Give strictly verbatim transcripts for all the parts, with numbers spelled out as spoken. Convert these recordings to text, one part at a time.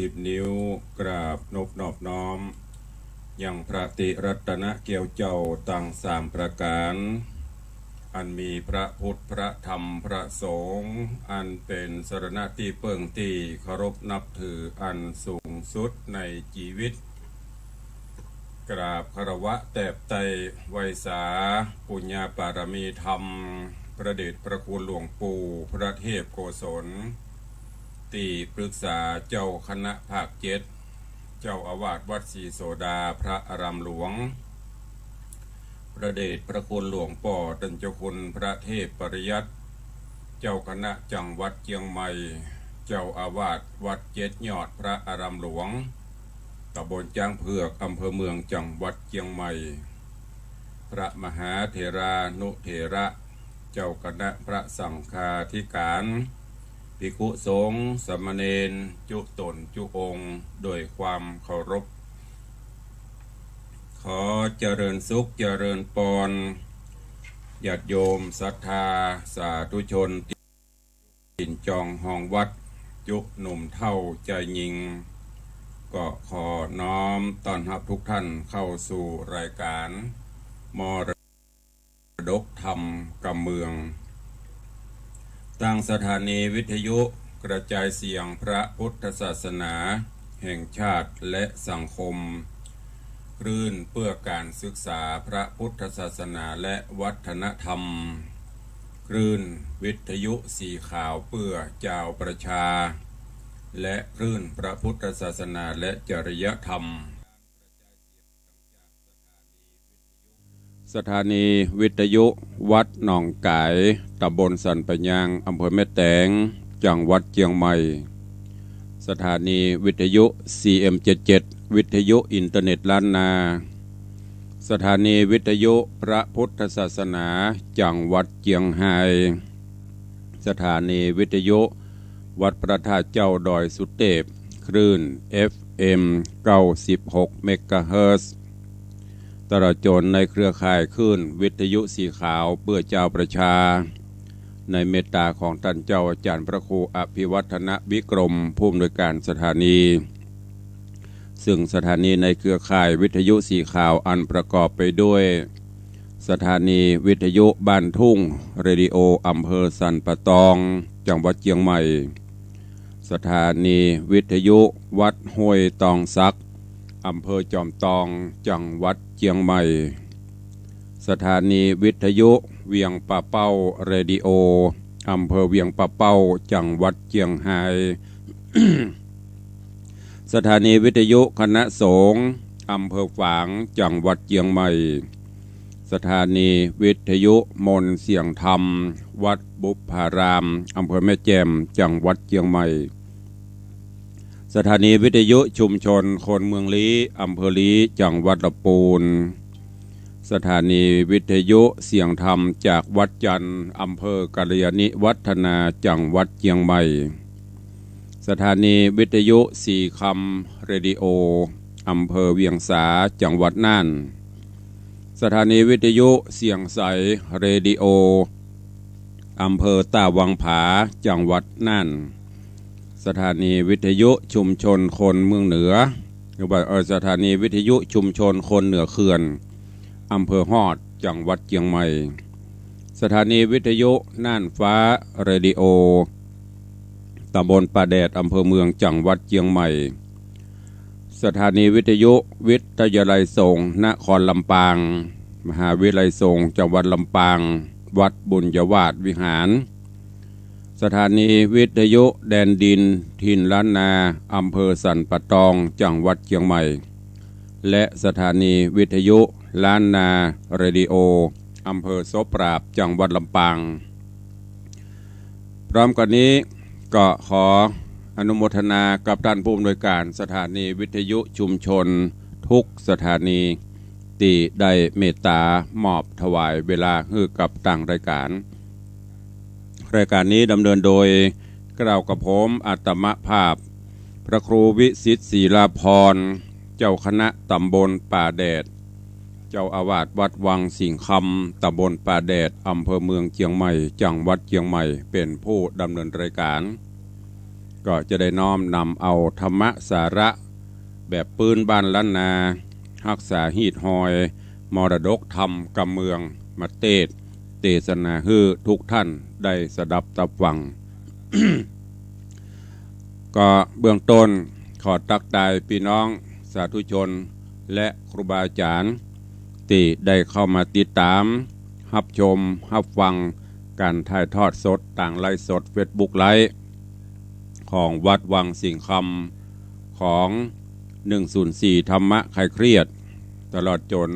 สิบนิ้ว กราบนบนอบน้อม ยังพระติรัตนเกี้ยวเจ้าตังสามประก๋าน อันมีพระพุทธ พระธรรม พระสงฆ์ อันเป๋นสรณะตี้เปิ้งตี้เคารพนับถืออันสูงสุดในจีวิต กราบคารวะแตบไต้ไหว้สาปุญญาปารมีธรรม พระเดชพระคุณหลวงปู่พระเทพโกศล ตี้ปรึกษาเจ้าคณะภาคเจ็ด เจ้าอาวาสวัดศรีโสดาพระอารามหลวง พระเดชพระคุณหลวงป้อต้านเจ้าคุณพระเทพปริยัติ เจ้าคณะจังหวัดเจียงใหม่ เจ้าอาวาสวัดเจ็ดยอดพระอารามหลวง ตำบลจ๊างเผือก อำเภอเมือง จังหวัดเจียงใหม่ พระมหาเถรานุเถระ เจ้าคณะพระสังฆาธิการ ภิกขุสงฆ์สามเณร จุต๋นจุองค์ โดยความเคารพ ขอเจริญสุขเจริญปอน ญาติโยมศรัทธาสาธุชน ตี้ ตี้จองห้องวัด จุหนุ่มเฒ่าจายญิง ก็ขอน้อมต้อนฮับทุกท่านเข้าสู่รายการมรดกธรรมกำเมือง ตางสถานีวิทยุกระจายเสียงพระพุทธศาสนาแห่งชาติและสังคม คลื่นเพื่อการศึกษาพระพุทธศาสนาและวัฒนธรรม คลื่นวิทยุสีขาวเพื่อจาวประชา และคลื่นพระพุทธศาสนาและจริยธรรม สถานีวิทยุวัดหนองก๋าย ตำบลสันป่ายาง อำเภอแม่แตง จังหวัดเจียงใหม่ สถานีวิทยุ ซีเอ็มเจ็ดเจ็ด วิทยุอินเทอร์เน็ตล้านนา สถานีวิทยุพระพุทธศาสนา จังหวัดเจียงฮาย สถานีวิทยุวัดพระธาตุเจ้าดอยสุเตพ คลื่น เอฟเอ็ม เก้าสิบหก เมกะเฮิรตซ์ ตลอดจ๋นในเครือข่ายคลื่นวิทยุสีขาวเปื้อจาวประชา ในเมตตาของต้านเจ้าอาจ๋ารย์พระครูอภิวัฒนวิกรม ผู้อำนวยการสถานี ซึ่งสถานีในเครือข่ายวิทยุสีขาวอันประกอบไปด้วย สถานีวิทยุบ้านทุ่ง เรดิโอ อำเภอสันป่าตอง จังหวัดเจียงใหม่ สถานีวิทยุวัดห้วยตองสัก อำเภอจอมตอง จังหวัดเจียงใหม่ สถานีวิทยุเวียงป่าเป้า เรดิโอ อำเภอเวียงป่าเป้า จังหวัดเจียงฮาย สถานีวิทยุคณะสงฆ์ อำเภอฝาง จังหวัดเจียงใหม่ สถานีวิทยุมนต์เสียงธรรม วัดบุพพาราม อำเภอแม่แจ่ม จังหวัดเจียงใหม่ สถานีวิทยุชุมชนคนเมืองลี้ อำเภอลี้ จังหวัดลำปูน สถานีวิทยุเสียงธรรมจากวัดจันทร์ อำเภอกัลยาณิวัฒนา จังหวัดเจียงใหม่ สถานีวิทยุสีคำ เรดิโอ อำเภอเวียงสา จังหวัดน่าน สถานีวิทยุเสียงใส เรดิโอ อำเภอต้าวังผา จังหวัดน่าน สถานีวิทยุชุมชนคนเมืองเหนือ หรือว่า เอ่อ สถานีวิทยุชุมชนคนเหนือเขื่อน อำเภอฮอด จังหวัดเจียงใหม่ สถานีวิทยุน่านฟ้า เรดิโอ ตำบลป่าแดด อำเภอเมือง จังหวัดเจียงใหม่ สถานีวิทยุวิทยาลัยสงฆ์นครลำปาง มหาวิทยาลัยสงฆ์จังหวัดลำปาง วัดบุญยวาสวิหาร สถานีวิทยุแดนดินถิ่นล้านนา อำเภอสันป่าตอง จังหวัดเจียงใหม่ และสถานีวิทยุล้านนา เรดิโอ อำเภอโสปราบ จังหวัดลำปาง พร้อมกั๋นนี้ก็ขออนุโมทนากับต้านผู้อำนวยการสถานีวิทยุชุมชนทุกสถานี ตี้ได้เมตตามอบถวายเวลาหื้อกับตางรายการ รายการนี้ดำเนินโดยเกล้ากับผมอาตมาภาพ พระครูวิสิทธิ์ศิลาภรณ์ เจ้าคณะตำบลป่าแดด เจ้าอาวาสวัดวังสิงห์คำ ตำบลป่าแดด อำเภอเมืองเจียงใหม่ จังหวัดเจียงใหม่ เป๋นผู้ดำเนินรายการ ก็จะได้น้อมนำเอาธรรมะสาระแบบปื้นบ้านล้านนา ฮักษาฮีตฮอยมรดกธรรมกำเมือง มาเตสน์เตสนาหื้อทุกท่านได้สดับตับฟัง ก็เบื้องต้นขอตั๊กตายปี้น้องสาธุชนและครูบาอาจ๋ารย์ตี้ได้เข้ามาติดต๋าม ฮับชม ฮับฟังก๋านถ่ายทอดสดตางไลฟ์สดเฟซบุ๊กไลฟ์ของวัดวังสิงห์คำ ของ หนึ่งศูนย์สี่ ธรรมะคลายเครียด ตลอดจ๋น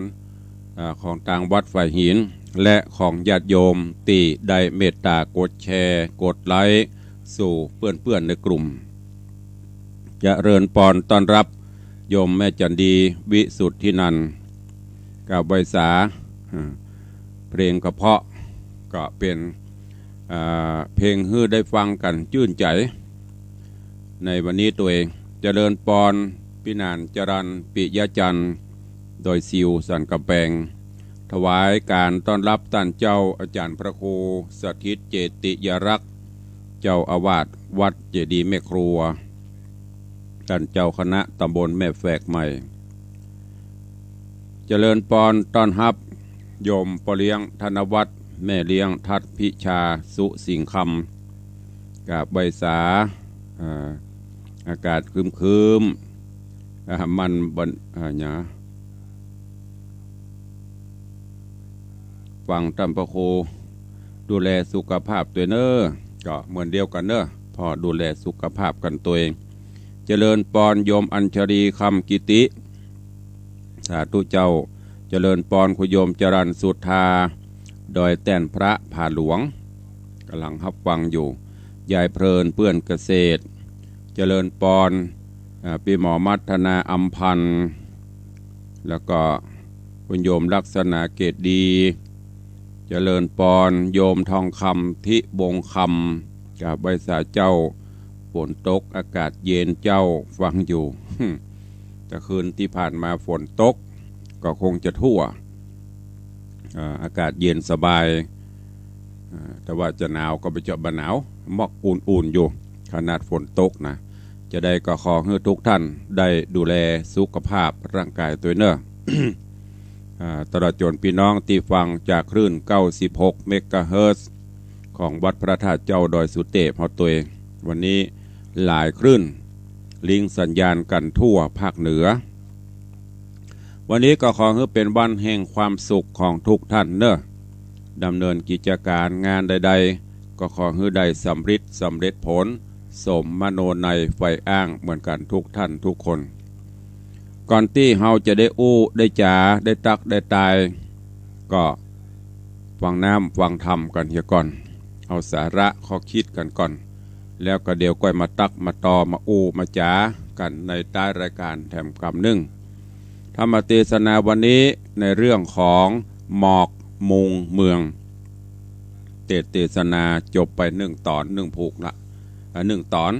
อ่า ของตางวัดฝายหิน และของญาติโยมตี้ได้เมตต๋ากดแชร์ กดไลก์ สู่เปื้อนๆ ในกลุ่ม เจริญปอนต้อนฮับโยมแม่จันดี วิสุทธินันท์ กับไหว้สา อ่า เพลงกระเพาะ ก็เป๋น อ่า เพลงหื้อได้ฟังกั๋นจื้นใจ๋ ในวันนี้ตวย เจริญปอน ปี้หนานจรัญ ปิยะจันทร์ ดอยสิว สันก๋ำแปง ถวายก๋านต้อนฮับต้านเจ้าอาจ๋ารย์พระครูสถิตเจติยรักษ์ เจ้าอาวาสวัดเจดีย์แม่ครัว ต้านเจ้าคณะตำบลแม่แฝกใหม่ เจริญปอนต้อนฮับโยมป้อเลี้ยงธนวัฒน์ แม่เลี้ยงทัศน์พิชา สุสิงห์คำ กับไหว้สา อ่า อากาศครึ้มๆ อ่า มันบ่ อ่า หยัง ฟังต้านพระครู ดูแลสุขภาพตวยเน่อ ก็เหมือนเดียวกั๋นเน่อ ผ่อดูแลสุขภาพกั๋นตวย เจริญปอนโยมอัญชลี คำกิติ สาธุเจ้า เจริญปอนคุณโยมจรัญสุธา ดอยแต้นพระผาหลวง ก๋ำลังฮับฟังอยู่ ยายเพลินเปื้อนเกษตร เจริญปอน อ่า ปี้หมอมัทนา อำพันธ์ แล้วก็คุณโยมลักษณะเกตดี เจริญปอนโยมทองคำ ทิวงศ์คำ กับไหว้สาเจ้า ฝนตกอากาศเย็นเจ้า ฟังอยู่ แต่คืนตี้ผ่านมาฝนตก ก็คงจะทั่ว อ่า อากาศเย็นสบาย อ่า แต่ว่าจะหนาวก็บ่เจาะบ่หนาว หมอกอุ่นๆ อยู่ ขนาดฝนตกนะ จะใดก็ขอหื้อทุกท่านได้ดูแลสุขภาพร่างกายตวยเน่อ อ่า ตลอดจ๋นปี้น้องตี้ฟังจากคลื่น เก้าสิบหก เมกะเฮิรตซ์ ของวัดพระธาตุเจ้าดอยสุเตพเฮาตวย วันนี้หลายคลื่นลิงก์สัญญาณกั๋นทั่วภาคเหนือ วันนี้ก็ขอหื้อเป๋นวันแห่งความสุขของทุกท่านเน่อ ดำเนินกิจก๋านงานใดๆ ก็ขอหื้อได้สำริดสำเร็จผล สมมโนในยใฝ่อ้างเหมือนกั๋นทุกท่านทุกคน ก่อนตี้เฮาจะได้อู้ได้จ๋า ได้ตั๊กได้ตาย ก็ฟังน้ำฟังธรรมกั๋นเหียก่อน เอาสาระข้อคิดกั๋นก่อน แล้วก็เดี๋ยวก้อยมาตั๊กมาตอมาอู้มาจ๋ากั๋นในต๊ายรายก๋านแถมกำนึ่ง ธรรมเตสนาวันนี้ในเรื่องของหมอกมุงเมือง เตสน์เตสนาจบไปนึ่งต๋อนนึ่งผูกละ อ่า นึ่งต๋อน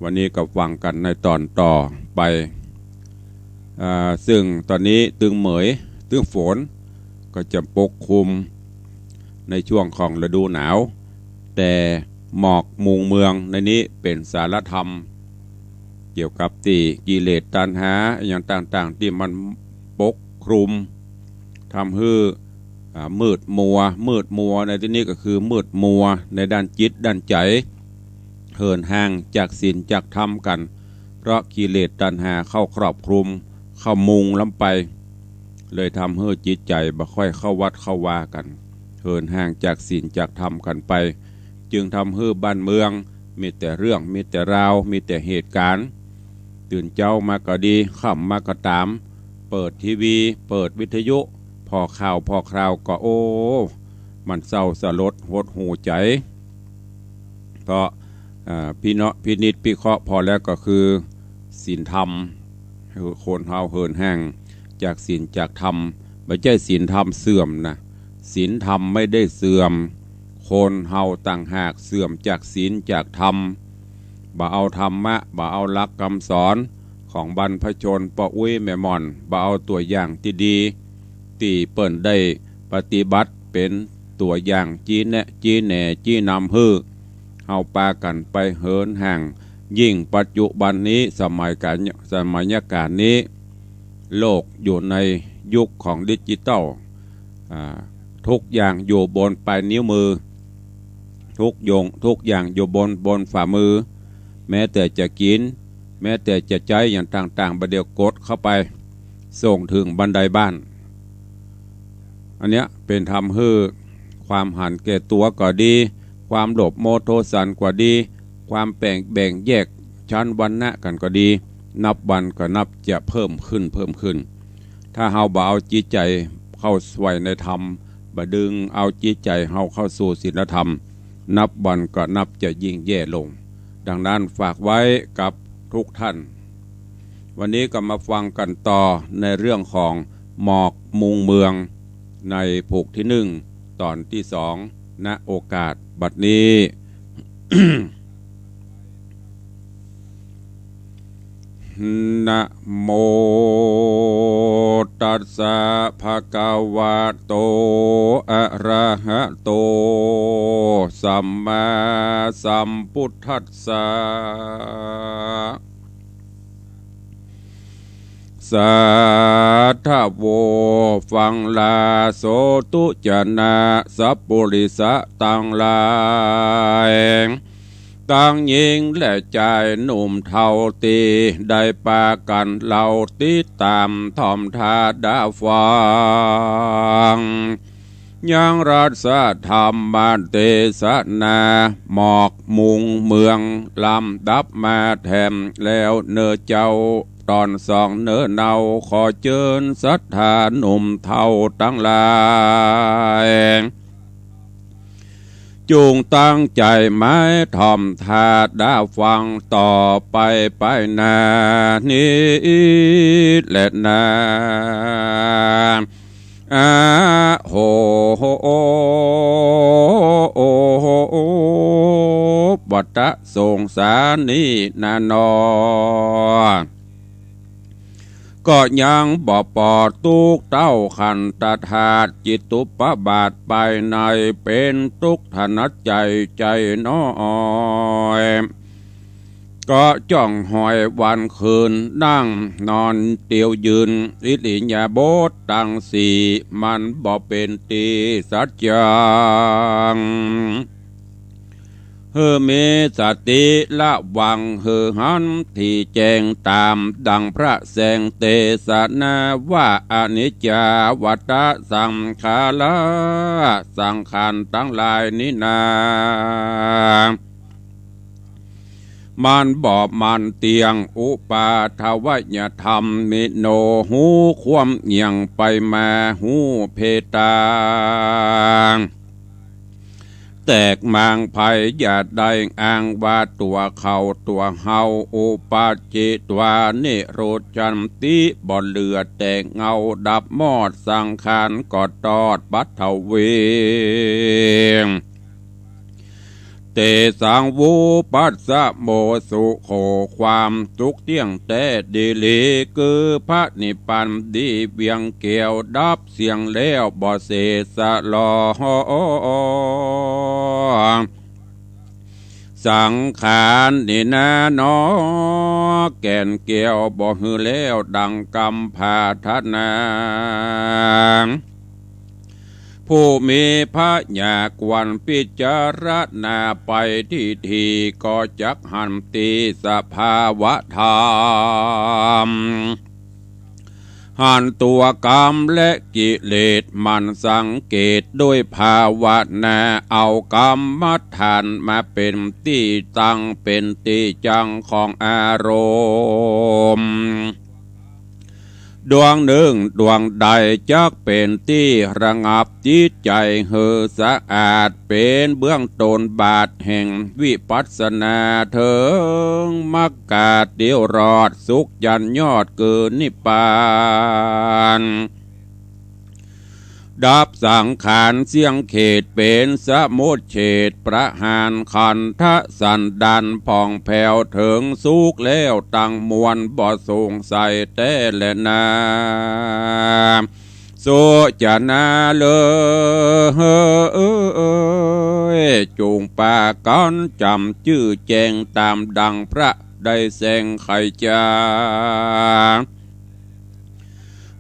วันนี้ก็ฟังกั๋นในต๋อนต่อไป อ่า ซึ่งต๋อนนี้ตึงเหมย ตึงฝนก็จะปกคลุมในช่วงของฤดูหนาว แต่หมอกมุงเมืองในนี้เป๋นสาระธรรม เกี่ยวกับตี้กิเลสตัณหาอะหยังต่างๆ ตี้มันปกคลุม ทำหื้อ อ่า มืดมัว มืดมัวในตี้นี้ก็คือมืดมัวในด้านจิตด้านใจ๋ เหินห่างจากศีลจากธรรมกั๋น เพราะกิเลสตัณหาเข้าครอบคลุม เข้ามุงล้ำไป เลยทำหื้อจิตใจ๋บ่ค่อยเข้าวัดเข้าวากั๋น เหินห่างจากศีลจากธรรมกั๋นไป จึงทำหื้อบ้านเมืองมีแต่เรื่อง มีแต่ราว มีแต่เหตุก๋ารณ์ ตื่นเจ๊ามาก็ดี ค่ำมาก็ต๋าม เปิดทีวี เปิดวิทยุ ผ่อข่าวผ่อคราวก็ โอ้ มันเศร้าสลดหดหู่ใจ๋ เพราะ อ่า พิเนาะ พินิจพิเคราะห์ผ่อแล้วก็คือศีลธรรม คือคนเฮาเหินห่างจากศีลจากธรรม บ่ใจ้ศีลธรรมเสื่อมนะ ศีลธรรมไม่ได้เสื่อม คนเฮาต่างหากเสื่อมจากศีลจากธรรม บ่เอาธรรมะ บ่เอาหลักกำสอนของบรรพชนป้ออุ๊ยแม่หม่อน บ่เอาตั๋วอย่างตี้ดี ตี้เปิ้นได้ปฏิบัติเป๋นตั๋วอย่าง จี๊แนะ จี๊แหน่ จี๊นำหื้อ เฮาปากั๋นไปเหินห่าง ยิ่งปัจจุบันนี้ สมัยก๋าน สมัยก๋านนี้ โลกอยู่ในยุคของดิจิทัล อ่า ทุกอย่างอยู่บนปลายนิ้วมือ ทุกอย่าง ทุกอย่างอยู่บน บนฝ่ามือ แม้แต่จะกิ๋น แม้แต่จะใจ๊อย่างต่างๆ บ่าเดี่ยวกดเข้าไป ส่งเถิงบันไดบ้าน อันเนี้ยเป๋นทำหื้อความหันแก่ตั๋วก็ดี ความโลภโมโทสันก็ดี ความแบ่ง แบ่งแยกชั้นวรรณะกั๋นก็ดี นับวันก็นับจะเพิ่มขึ้น เพิ่มขึ้น ถ้าเฮาบ่เอาจิตใจ๋เข้าใส่ในธรรม บ่ดึงเอาจิตใจ๋เฮาเข้าสู่ศีลธรรม นับวันก็นับจะยิ่งแย่ลง ดังนั้นฝากไว้กับทุกท่าน วันนี้ก็มาฟังกั๋นต่อในเรื่องของหมอกมุงเมือง ในผูกตี้นึ่ง ต๋อนตี้สอง ณ โอกาสบัดนี้ นะโมตัสสะ ภะคะวะโต อะระหะโต สัมมาสัมพุทธัสสะ สาธะโว ฟังลา โสตุจะนะ สัปปุริสะตังหลาย ตังญิงและจายหนุ่มเฒ่าตี้ได้ปากั๋นเล่าติดต๋ามถ่อมถ้าดาฟัง ยังรัสธรรมเตสนา หมอกมุงเมือง ลำดับมาแถมแล้วเน่อเจ้า ต๋อนสองเน่อเนา ขอเจิญศรัทธาหนุ่มเฒ่าตังหลาย จุ่งตั้งใจ๋หมายถ่อมถ้าดาฟังต่อไปไปหน้านี้แลนา อะโห วัตตะสงสารนี้นาหนอ ก็ยังบ่ปอดตุ๊กข์เต้าขันธาตุจิตตุปบาทไปใน เป๋นตุ๊กข์ถนัดใจ๋ใจ๋น้อย ก็จ้องหอยวันคืน นั่งนอนเตียวยืน อิริยาบถตังสี่ มันบ่เป๋นตี้สัจจัง หื้อมีสติระวัง หื้อหันตี้แจ้งต๋าม ดังพระแสงเตสนาว่า อนิจจาวัตตะสังขารา สังขารตังหลายนี้นา มันบ่มั่นเตี้ยง อุปาทวยธรรมมิโน ฮู้ความเอี่ยงไปมา ฮู้เพตา แตกมางไผ อย่าได้อ้างว่าตั๋วเขาตั๋วเฮา อุปัจจิตวานิรุจฉันติ บ่เหลือแต่เงาดับมอด สังขารก็ตอดปัทวี เตสังวุปัสสะโมสุโข ความสุขเตี้ยงแต๊ดีหลี คือพระนิพพานดีเวียงแก้ว ดับเสี้ยงแล้วบ่เสสะหลอ สังขารนี้นาหนอ แก่นแก้วบ่หื้อแล้วดังกำปรารถนา ผู้มีปัญญาควรพิจารณาไปทีที ก็จักหันตี้สภาวะธรรม หันตั๋วกรรมและกิเลส หมั่นสังเกตด้วยภาวนา เอากรรมฐานมาเป๋นตี้ตั้ง เป๋นตี้จั้งของอารมณ์ ดวงนึ่งดวงใดจักเป๋นตี้ระงับจิตใจ๋หื้อสะอาด เป๋นเบื้องต้นบาทแห่งวิปัสสนา เถิงมรรคเตียวรอดสุขยันยอดคือนิพพาน ดับสังขารเสี้ยงเขต เป๋นสมุจเฉท ประหารขันธสันดานผ่องแผ้ว เถิงสุขแล้วตังมวล บ่สงสัยแต๊แลนา ส สุจนาเลย จุ่งปากั๋นจ๋ำจื้อแจ้งต๋ามดั่งพระได้แสดงไขจ๋า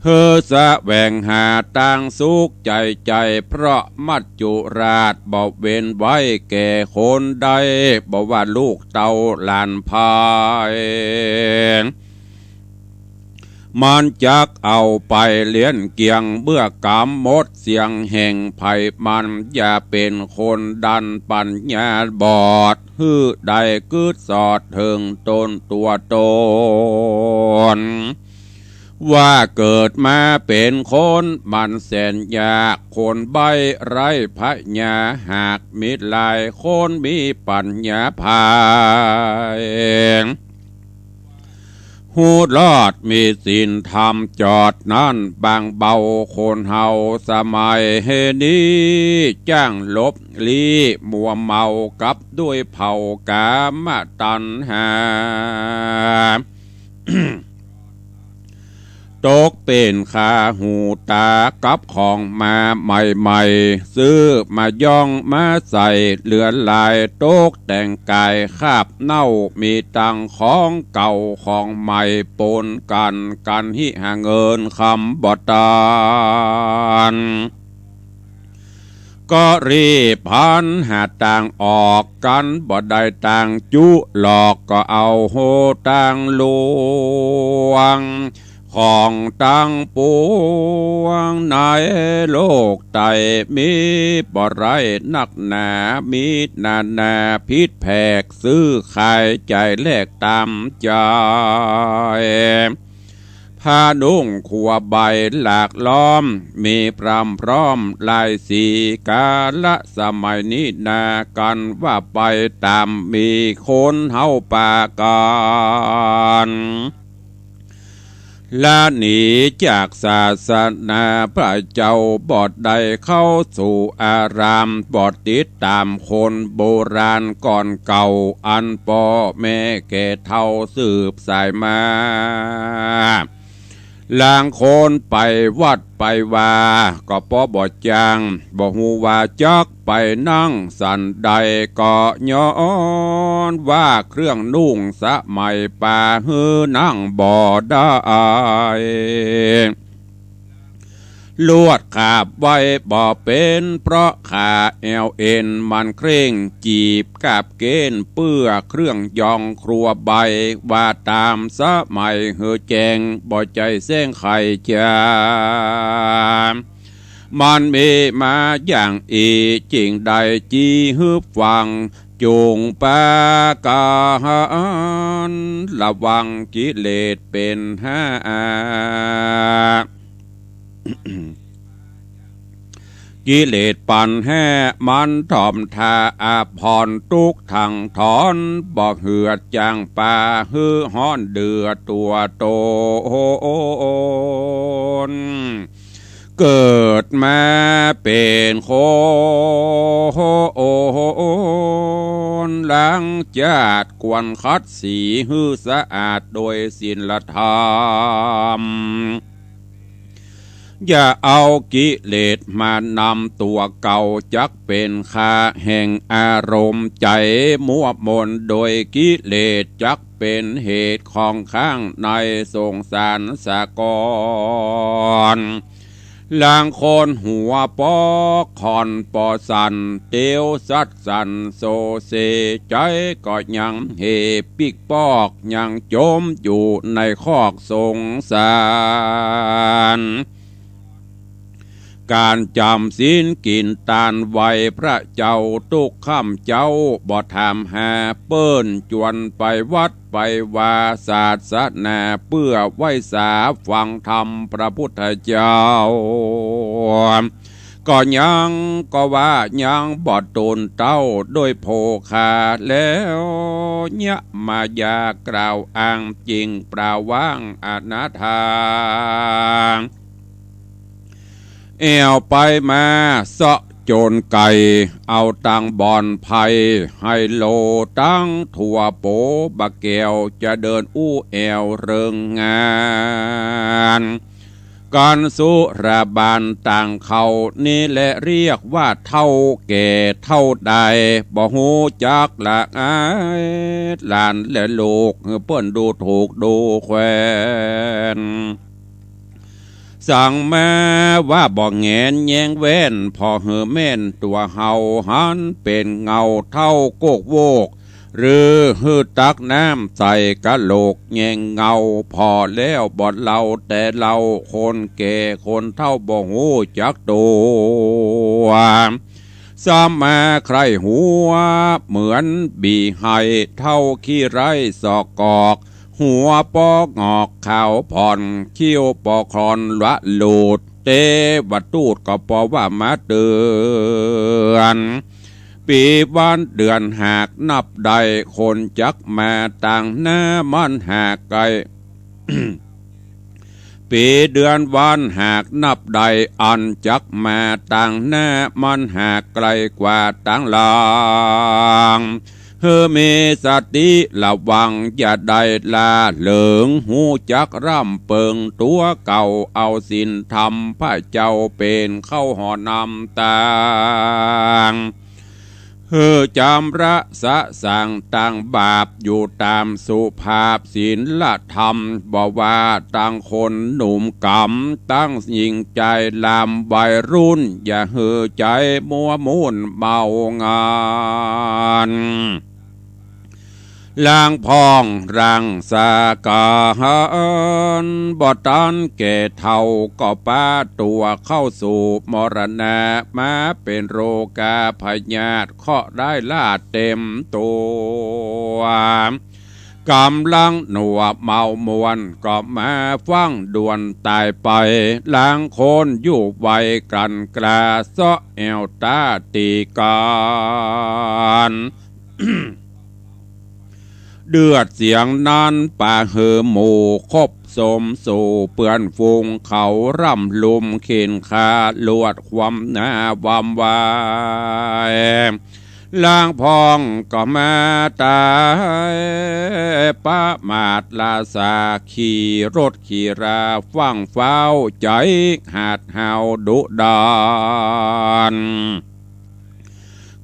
หื้อแสวงหาตางสุขใจ๋ใจ๋ เพราะมัจจุราชบ่เว้นไว้แก่คนใด บ่ว่าลูกเต้าหลานใผ มันจักเอาไปเลี้ยงเกี้ยง เมื่อกำหมดเสี้ยงแห่งไผมัน อย่าเป๋นคนด้านปั๋ญญาบอด หื้อได้กึ๊ดสอดเถิงต้นตั๋วต๋น ว่าเกิดมาเป๋นคนมันแสนยาก คนใบ้ไร้พญา หากมิตรหลายคนมีปั๋ญญาไพ ฮู้รอดมีศีลธรรมจอดนั้นบางเบา คนเฮาสมัยนี้จ้างหลบลี้ มัวเมากับด้วยเผ่ากามตัณหา ตกเป๋นคาหูตากับของมาใหม่ๆ ซื้อมาย้องมาใส่เหลือหลาย ตกแต่งก๋ายคาบเน่า มีตังของเก่าของใหม่ปนกั๋น กั๋นหิหาเงินคำบ่ตาน ก็รีบหันหาตางออก กั๋นบ่ได้ตางจุหลอก ก็เอาโหตางลวง ของตังปวงในโลกใต้ มีบ่ไรนักหนา มีนานาผิดแผก ซื้อขายจ่ายแลกต๋ามใจ๋ ผ้านุ่งครัวใบหลากล้อม มีพร่ำพร้อมหลายสี กาละสมัยนี้นา กั๋นว่าไปต๋ามมี คนเฮาปากั๋น ละหนีจากศาสนาพระเจ้า บ่ได้เข้าสู่อาราม บ่ติดต๋ามคนโบราณก่อนเก่า อันป้อแม่แก่เฒ่าสืบสายมา ลางคนไปวัดไปวา ก็ป้อบ่จ้าง บ่ฮู้ว่าจักไปนั่งสันใด ก็ย้อนว่าเครื่องนุ่งสมัยปาหื้อนั่งบ่ได้ ลวดขาบไว้บ่เป๋น เพราะขาแอวเอ็นมันเคร่ง จีบกาบเก๋นเปื้อเครื่องยองครัวใบ ว่าต๋ามสมัยหื้อแจ้ง บ่ใจ้แสงไขจ๋า มันมีมาอย่างอี้ จึ่งได้จี้หื้อฟัง จุ่งปากั๋นระวังกิเลสเป๋นห้า กิเลสปั๋นแห่มันถ่อมทาอาภรณ์ ตุ๊กข์ถังถอน บ่เหือดจางปา หื้อฮ้อนเดือดตั๋วต๋น เกิดมาเป๋นคน ล้างจาดควรขัดสี หื้อสะอาดโดยศีลธรรม อย่าเอากิเลสมานำตั๋วเก่า จักเป๋นคาแห่งอารมณ์ใจ๋มั่วหมนโดยกิเลส จักเป๋นเหตุของข้างในสงสารสะก่อน ลางคนหัวปอกค่อนปอสั่น เตียวสัดสั่นโซเซ ใจ๋ก็ยังเห่ปิ๊กปอก ยังจ๋มอยู่ในคอกสงสาร ก๋านจ๋ำศีลกิ๋นตานไหว้พระเจ้า ตุ๊กค่ำเจ๊าบ่ถามหา เปิ้นจวนไปวัดไปวา ศาสนาเปื้อไหว้สาฟังธรรมพระพุทธเจ้า ก็ยังก็ว่ายังบ่ตูนเต้าโดยโภคา แล้วเยียะมายากล่าวอ้าง จึ่งปล่าวว่างอนาถา แอ่วไปมาเซาะโจ๋นไก่ เอาตังบ่อนไพร ไฮโลตังตั๋วโป๋บ่าแก้ว จะเดินอู้แอ่วเริงงาน กันสุราบานต่างเขา นี้แหละเรียกว่าเฒ่าแก่เฒ่าใด บ่ฮู้จักละอายหลานและลูก หื้อเปิ้นดูถูกดูแควน สังแม้ว่าบ่แหงนแยงแว่น ผ่อหื้อแม่นตั๋วเฮา หันเป๋นเงาเฒ่าโกกโวก หรือหื้อตักน้ำใส่กะโหลกแยงเงา ผ่อแล้วบ่เล่าแต่เล่า คนแก่คนเฒ่าบ่ฮู้จักตั๋ว สำมาใคร่หัวเหมือนบีไฮ เฒ่าขี้ไร้สอกกอก หัวปองอกขาวผ่อน คิ้วปอคอนละหลุด เตวทูตก็ปอว่ามาเตือน ปี๋วันเดือนหากนับได้ คนจักมาตางหน้ามันหากไกล ปี๋เดือนวันหากนับได้ อันจักมาตางหน้ามันหากไกลกว่าตางหลัง หื้อมีสติระวังอย่าได้ละเหลิง ฮู้จักร่ำเปิงตั๋วเก่า เอาศีลธรรมพระเจ้าเป๋นเข้าหอนำตาง หื้อจำระสะสางตางบาป อยู่ต๋ามสุภาพศีลธรรม บ่ว่าตางคนหนุ่มกำ ตางญิงจายลำวัยรุ่น อย่าหื้อใจ๋มัวมุ่นเมางาน ล้างพ่องร่างสาก๋าน บ่ตันแก่เฒ่าก็ปาตั๋วเข้าสู่มรณะ มาเป๋นโรคาพยาธิเคราะห์ร้ายลาดเต๋มตั๋ว ก๋ำลังหนัวเมามวน ก็มาฟั่งด่วนต๋ายไป ลางคนอยู่ไวกลั่นกล้า เซาะแอ่วต๋าตี้กั๋น เดือดเสียงนั้นปาหื้อหมู่คบสมสู่ เปื้อนฝูงเขาร่ำลุมเข็นฆ่า ลวดความหน้าวำวาย ลางพ่องก็มาต๋าย ประมาทละสาขี่รถขี่รา ฟั่งฟ้าวใจ๋หาดหาวดุดัน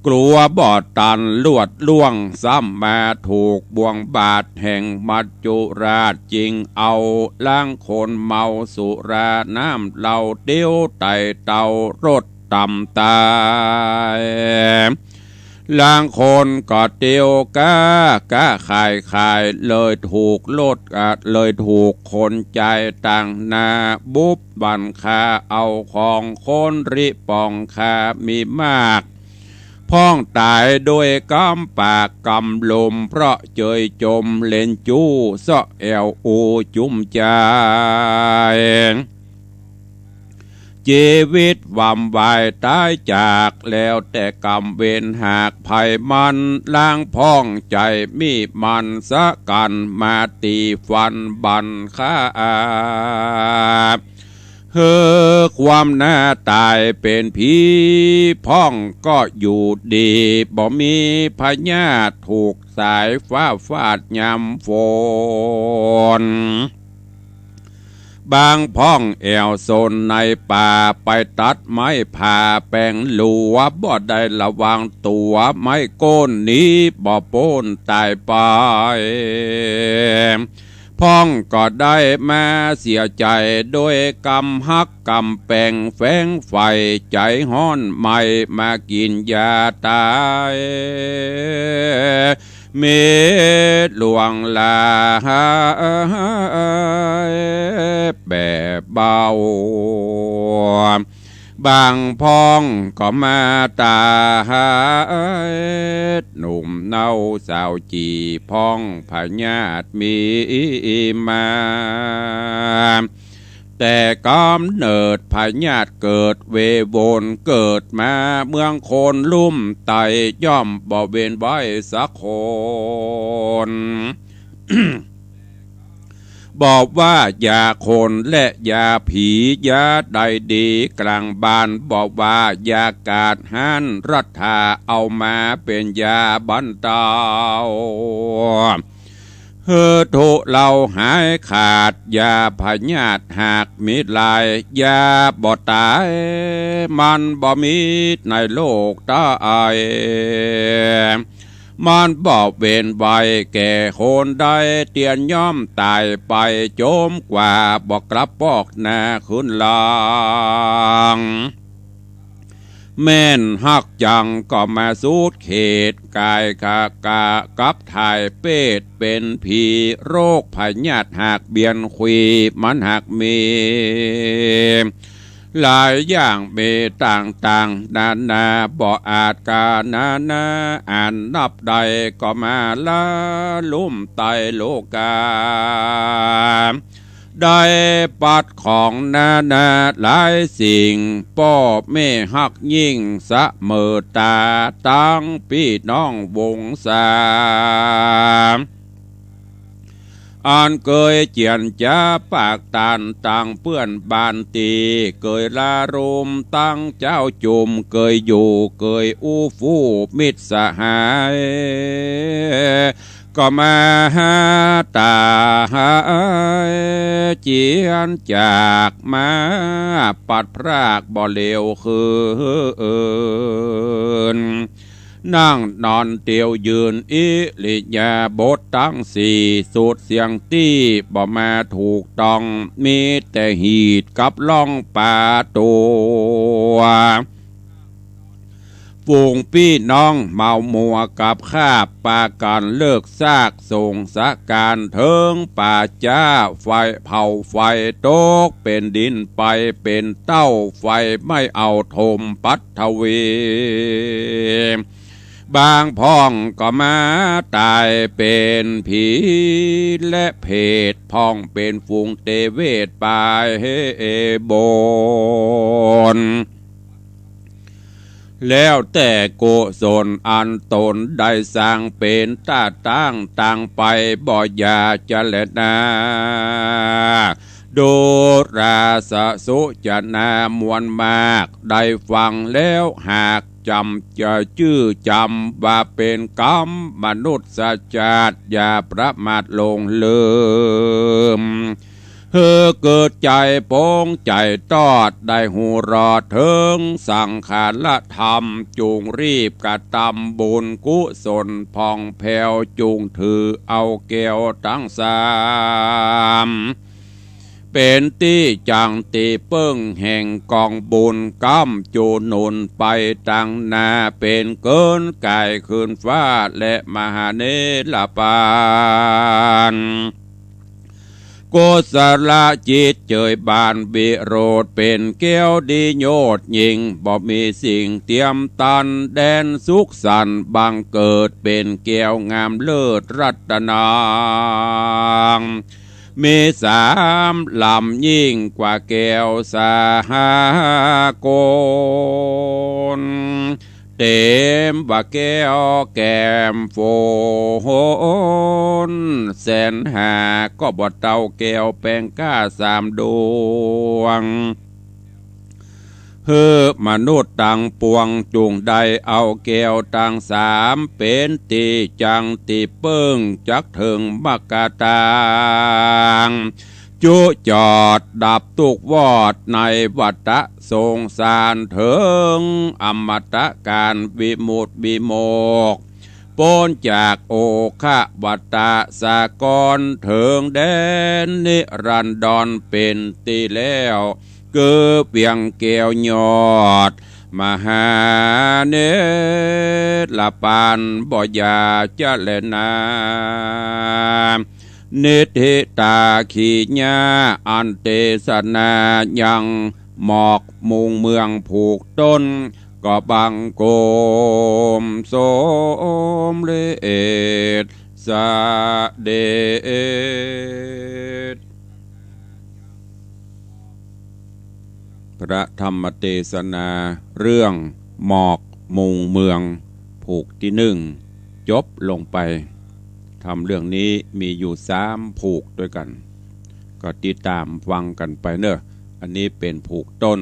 กลัวบ่ตันลวดล่วง ซ้ำมาถูกบ่วงบาดแห่งมัจจุราช จึงเอาลางคนเมาสุราน้ำเหล้า เตียวไต่เตารถต่ำต๋าย ลางคนก็เตียวก๊าก๊าขายขาย เลยถูกรถ อ่ะ เลยถูกคนจายตางหน้า บุบบั่นฆ่าเอาของคนริป๋องฆ่ามีมาก พ่องต๋ายโดยกำปากกำลม เพราะเจยจมเล่นจู้ เซาะแอ่วอู้จุ้มจาย จีวิตวำวายต๋ายจาก แล้วแต่กรรมเวรหากไผมัน ลางพ่องใจ๋มีมันสะกั๋น มาตี๋ฟันบั่นฆ่า หื้อความหน้าต๋ายเป๋นผี พ่องก็อยู่ดี บ่มีพยาธิถูกสายฟ้าฟาดยามฝน บางพ่องแอ่วซนในป่า ไปตัดไม้ผ่าแป๋งหลัว บ่ได้ระวังตั๋ว ไม้โก้นหนีบ่ป๊นต๋ายไป พ่องก็ได้มาเสียใจ๋ โดยกำฮักกำแป๋งแฝงใฝ่ ใจ๋ฮ้อนไหม้มากิ๋นยาต๋าย เมดหลวงหลายแบบเบา บางพ่องก็มาต๋าย หนุ่มเนาสาวจี๋ พ่องพยาธิมีมา แต่ก๋ำเนิดพยาธิเกิดเววน เกิดมาเมืองคนลุ่มไต ย่อมบ่เว้นไว้สักคน บอกว่ายาคนและยาผี ยาใดดีกลางบ้าน บอกว่ายากาศหั้นรัฐา เอามาเป๋นยาบรรเทา หื้อทุเลาหายขาด ยาพยาธิหากมีหลาย ยาบ่ต๋าย มันบ่มีในโลกใต้ มันบ่เว้นไว้แก่คนใด เตียรย่อมต๋ายไป จ๋มกว่า บ่กลับปอกหน้าคืนหลัง แม่นฮักจังก็มาสุดเขต ก๋ายกะกะกับถ่ายเปรต เป๋นผี โรคพยาธิหากเบียนขวี มันหากมี หลายอย่างมีต่างๆ นานา บ่อาจกานานา อันนับได้ก็มาละลุ่มใต้โลกา ได้ปัดของนานาหลายสิ่ง ป้อแม่ฮักยิ่งเสมอต๋า ตังปี้น้องวงศา อันเกยเจียรจ๋าปากตาน ตังเปื้อนบ้านตี้เกยละลุ่ม ตังเจ้าจุ่มเกยอยู่ เกยอู้ฟู่มิตรสหาย ก็มาหาต๋าย เจียรจากมา ปัดพรากบ่เหลียวคืน นั่งนอนเตียวยืน อิริยาบถตังสี่ สุดเสี้ยงตี้บ่มาถูกต้อง มีแต่หีดกับล่องป๋าตั๋ว ฝูงปี้น้องเมามัวกับคาบ ปากั๋นเลิกซากสงสก๋าน เถิงป่าจ๊าไฟเผาไฟตกเป๋นดินไป เป๋นเต้าไฟไหม้เอาถมปัทวี บางพ่องก็มาต๋ายเป๋นผีและเปรต พ่องเป๋นฝูงเตเวทปายบน แล้วแต่กุศลอันต๋นได้สร้าง เป๋นต้าตั้งตังไป บ่อย่าจะแลนา ดูราสสุจนามวลมาก ได้ฟังแล้วหากจ๋ำจะจื้อจ๋ำ ว่าเป๋นก๋รรมมนุษย์ชาติ อย่าประมาทหลงลืม หื้อเกิดใจ๋ปงใจ๋ตอด ได้ฮู้รอดเถิงสังขารธรรม จุ่งรีบกระตำบุญกุศลพ่องแผ้ว จุ่งถือเอาแก้วตังสาม เป๋นตี้จั่งตี้เปิ้งแห่งก๋องบุญ ก๋ำจูหนุนไปตังหน้า เป๋นเกินก๋ายคืนฟ้าและมหาเนรปาน กุศลจิตเจยบานวิโรธ เป๋นแก้วดีโยชน์ยิ่ง บ่มีสิ่งเตียมตัน แดนสุขสันต์บังเกิด เป๋นแก้วงามเลิศรัตนัง มีสามลำยิ่งกว่าแก้วสากล เต๋มว่าแก้วแก้มฝน แสนหาก็บ่เต้าแก้วแปงก้าสามดวง หื้อมนุษย์ตังปวงจุ่งได้เอาแก้วตังสาม เป๋นตี้จั่งตี้เปิ้ง จักเถิงมรรคตาง จุจอดดับตุ๊กข์วอดในวัฏสงสาร เถิงอมตะกาลวิมุตติวิโมกข์ ป๊นจากโอฆะวัฏฏะสากล เถิงแดนนิรันดรเป๋นตี้แล้ว คือเวียงแก้วยอดมหาเนรปาน บ่อย่าจะแลนา นิทธิตาขีญา อันเตสนายังหมอกมุงเมืองผูกต้น ก็บังคมสมเร็จเสด็จ พระธรรมเตสนาเรื่องหมอกมุงเมืองผูกตี้นึ่ง จบลงไป ธรรมเรื่องนี้มีอยู่สามผูกด้วยกั๋น ก็ติดต๋ามฟังกั๋นไปเน่อ อันนี้เป๋นผูกต้น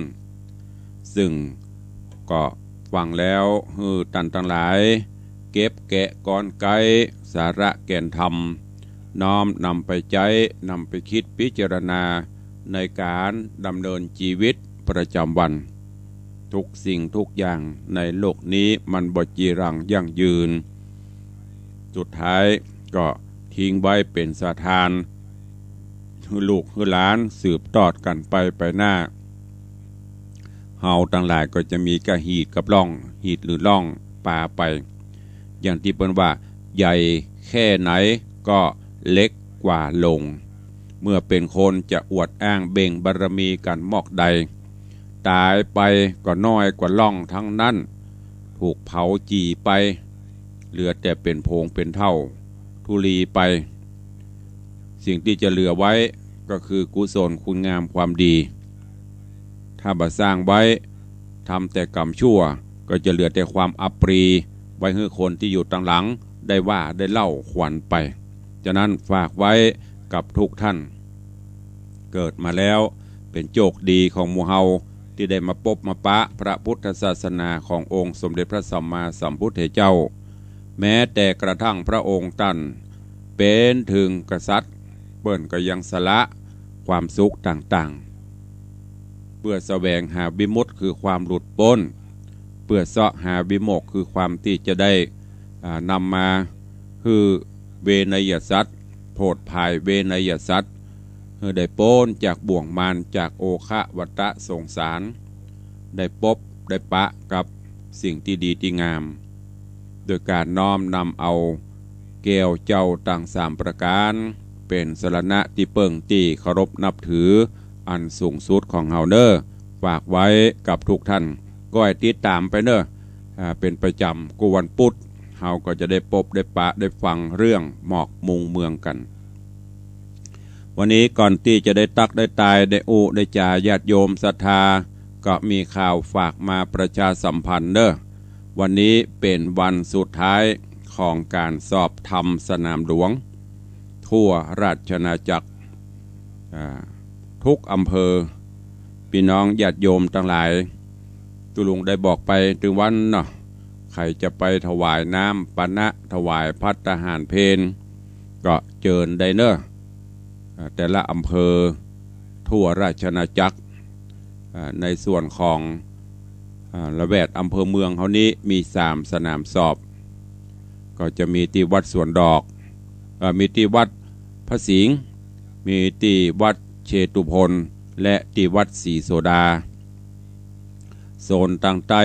ซึ่งก็ฟังแล้วหื้อต้านตังหลาย เก็บแกะกรอนไกสาระแก่นธรรม น้อมนำไปใจ๊ นำไปกึ๊ดพิจารณาในก๋านดำเนินจีวิตประจ๋ำวัน ทุกสิ่งทุกอย่างในโลกนี้มันบ่จีรังยั่งยืน สุดท้ายก็ทิ้งไว้เป๋นสถานหื้อลูกหื้อหลานสืบตอดกั๋นไปไปหน้า เฮาตังหลายก็จะมีก้าหีดกับล่อง หีดหรือล่องปาไป อย่างตี้เปิ้นว่า ใหญ่แค่ไหนก็เล็กกว่าลง เมื่อเป๋นคนจะอวดอ้างเบ่งบารมีกั๋นมอกใด ต๋ายไปก็น้อยกว่าล่องทั้งนั้น ถูกเผาจี่ไป เหลือแต่เป๋นผงเป๋นเถ้าธุลีไป สิ่งตี้จะเหลือไว้ก็คือกุศลคุณงามความดี ถ้าบ่สร้างไว้ ทำแต่กรรมชั่ว ก็จะเหลือแต่ความอับปรี ไว้หื้อคนตี้อยู่ตังหลังได้ว่าได้เล่าขวัญไป ฉะนั้นฝากไว้กับทุกท่าน เกิดมาแล้วเป๋นโจคดีของหมู่เฮาตี้ได้มาปบมาปะพระพุทธศาสนาขององค์สมเด็จพระสัมมาสัมพุทธเจ้า แม้แต่กระทั่งพระองค์ต้านเป๋นเถิงกษัตริย์ เปิ้นก็ยังสละความสุขต่างๆ เปื้อแสวงหาวิมุตติคือความหลุดป๊น เปื้อเซาะหาวิโมกข์คือความตี้จะได้ อ่า นำมาหื้อเวไนยสัตว์ โผดผายเวไนยสัตว์ หื้อได้ป๊นจากบ่วงมาร จากโอฆะวัฏฏะสงสาร ได้ปบได้ปะกับสิ่งตี้ดีตี้งาม โดยก๋านน้อมนำเอาแก้วเจ้าตังสามประก๋าน เป๋นสรณะตี้เปิ้งตี้เคารพนับถืออันสูงสุดของเฮาเน่อ ฝากไว้กับทุกท่าน ก้อยติดต๋ามไปเน่อ อ่า เป๋นประจ๋ำกู้วันปุธ เฮาก็จะได้ปบได้ปะได้ฟังเรื่องหมอกมุงเมืองกั๋น วันนี้ก่อนตี้จะได้ตั๊กได้ตายได้อู้ได้จ๋าญาติโยมศรัทธา ก็มีข่าวฝากมาประชาสัมพันธ์เน่อ วันนี้เป๋นวันสุดท้ายของก๋านสอบธรรมสนามหลวง ทั่วราชอาณาจักร อ่า ทุกอำเภอ ปี้น้องญาติโยมตังหลาย ตุ๊ลุงได้บอกไปตึงวันเนาะ ใผจะไปถวายน้ำปานะ ถวายภัตตาหารเพล ก็เจิญได้เน่อ อ่า แต่ละอำเภอทั่วราชอาณาจักร อ่า ในส่วนของ อ่า ละแวกอำเภอเมืองเฮานี้มีสามสนามสอบ ก็จะมีตี้วัดสวนดอก เอ่อ มีตี้วัดพระสิงห์ มีตี้วัดเชตุพน และตี้วัดศรีโสดา โซนตางใต้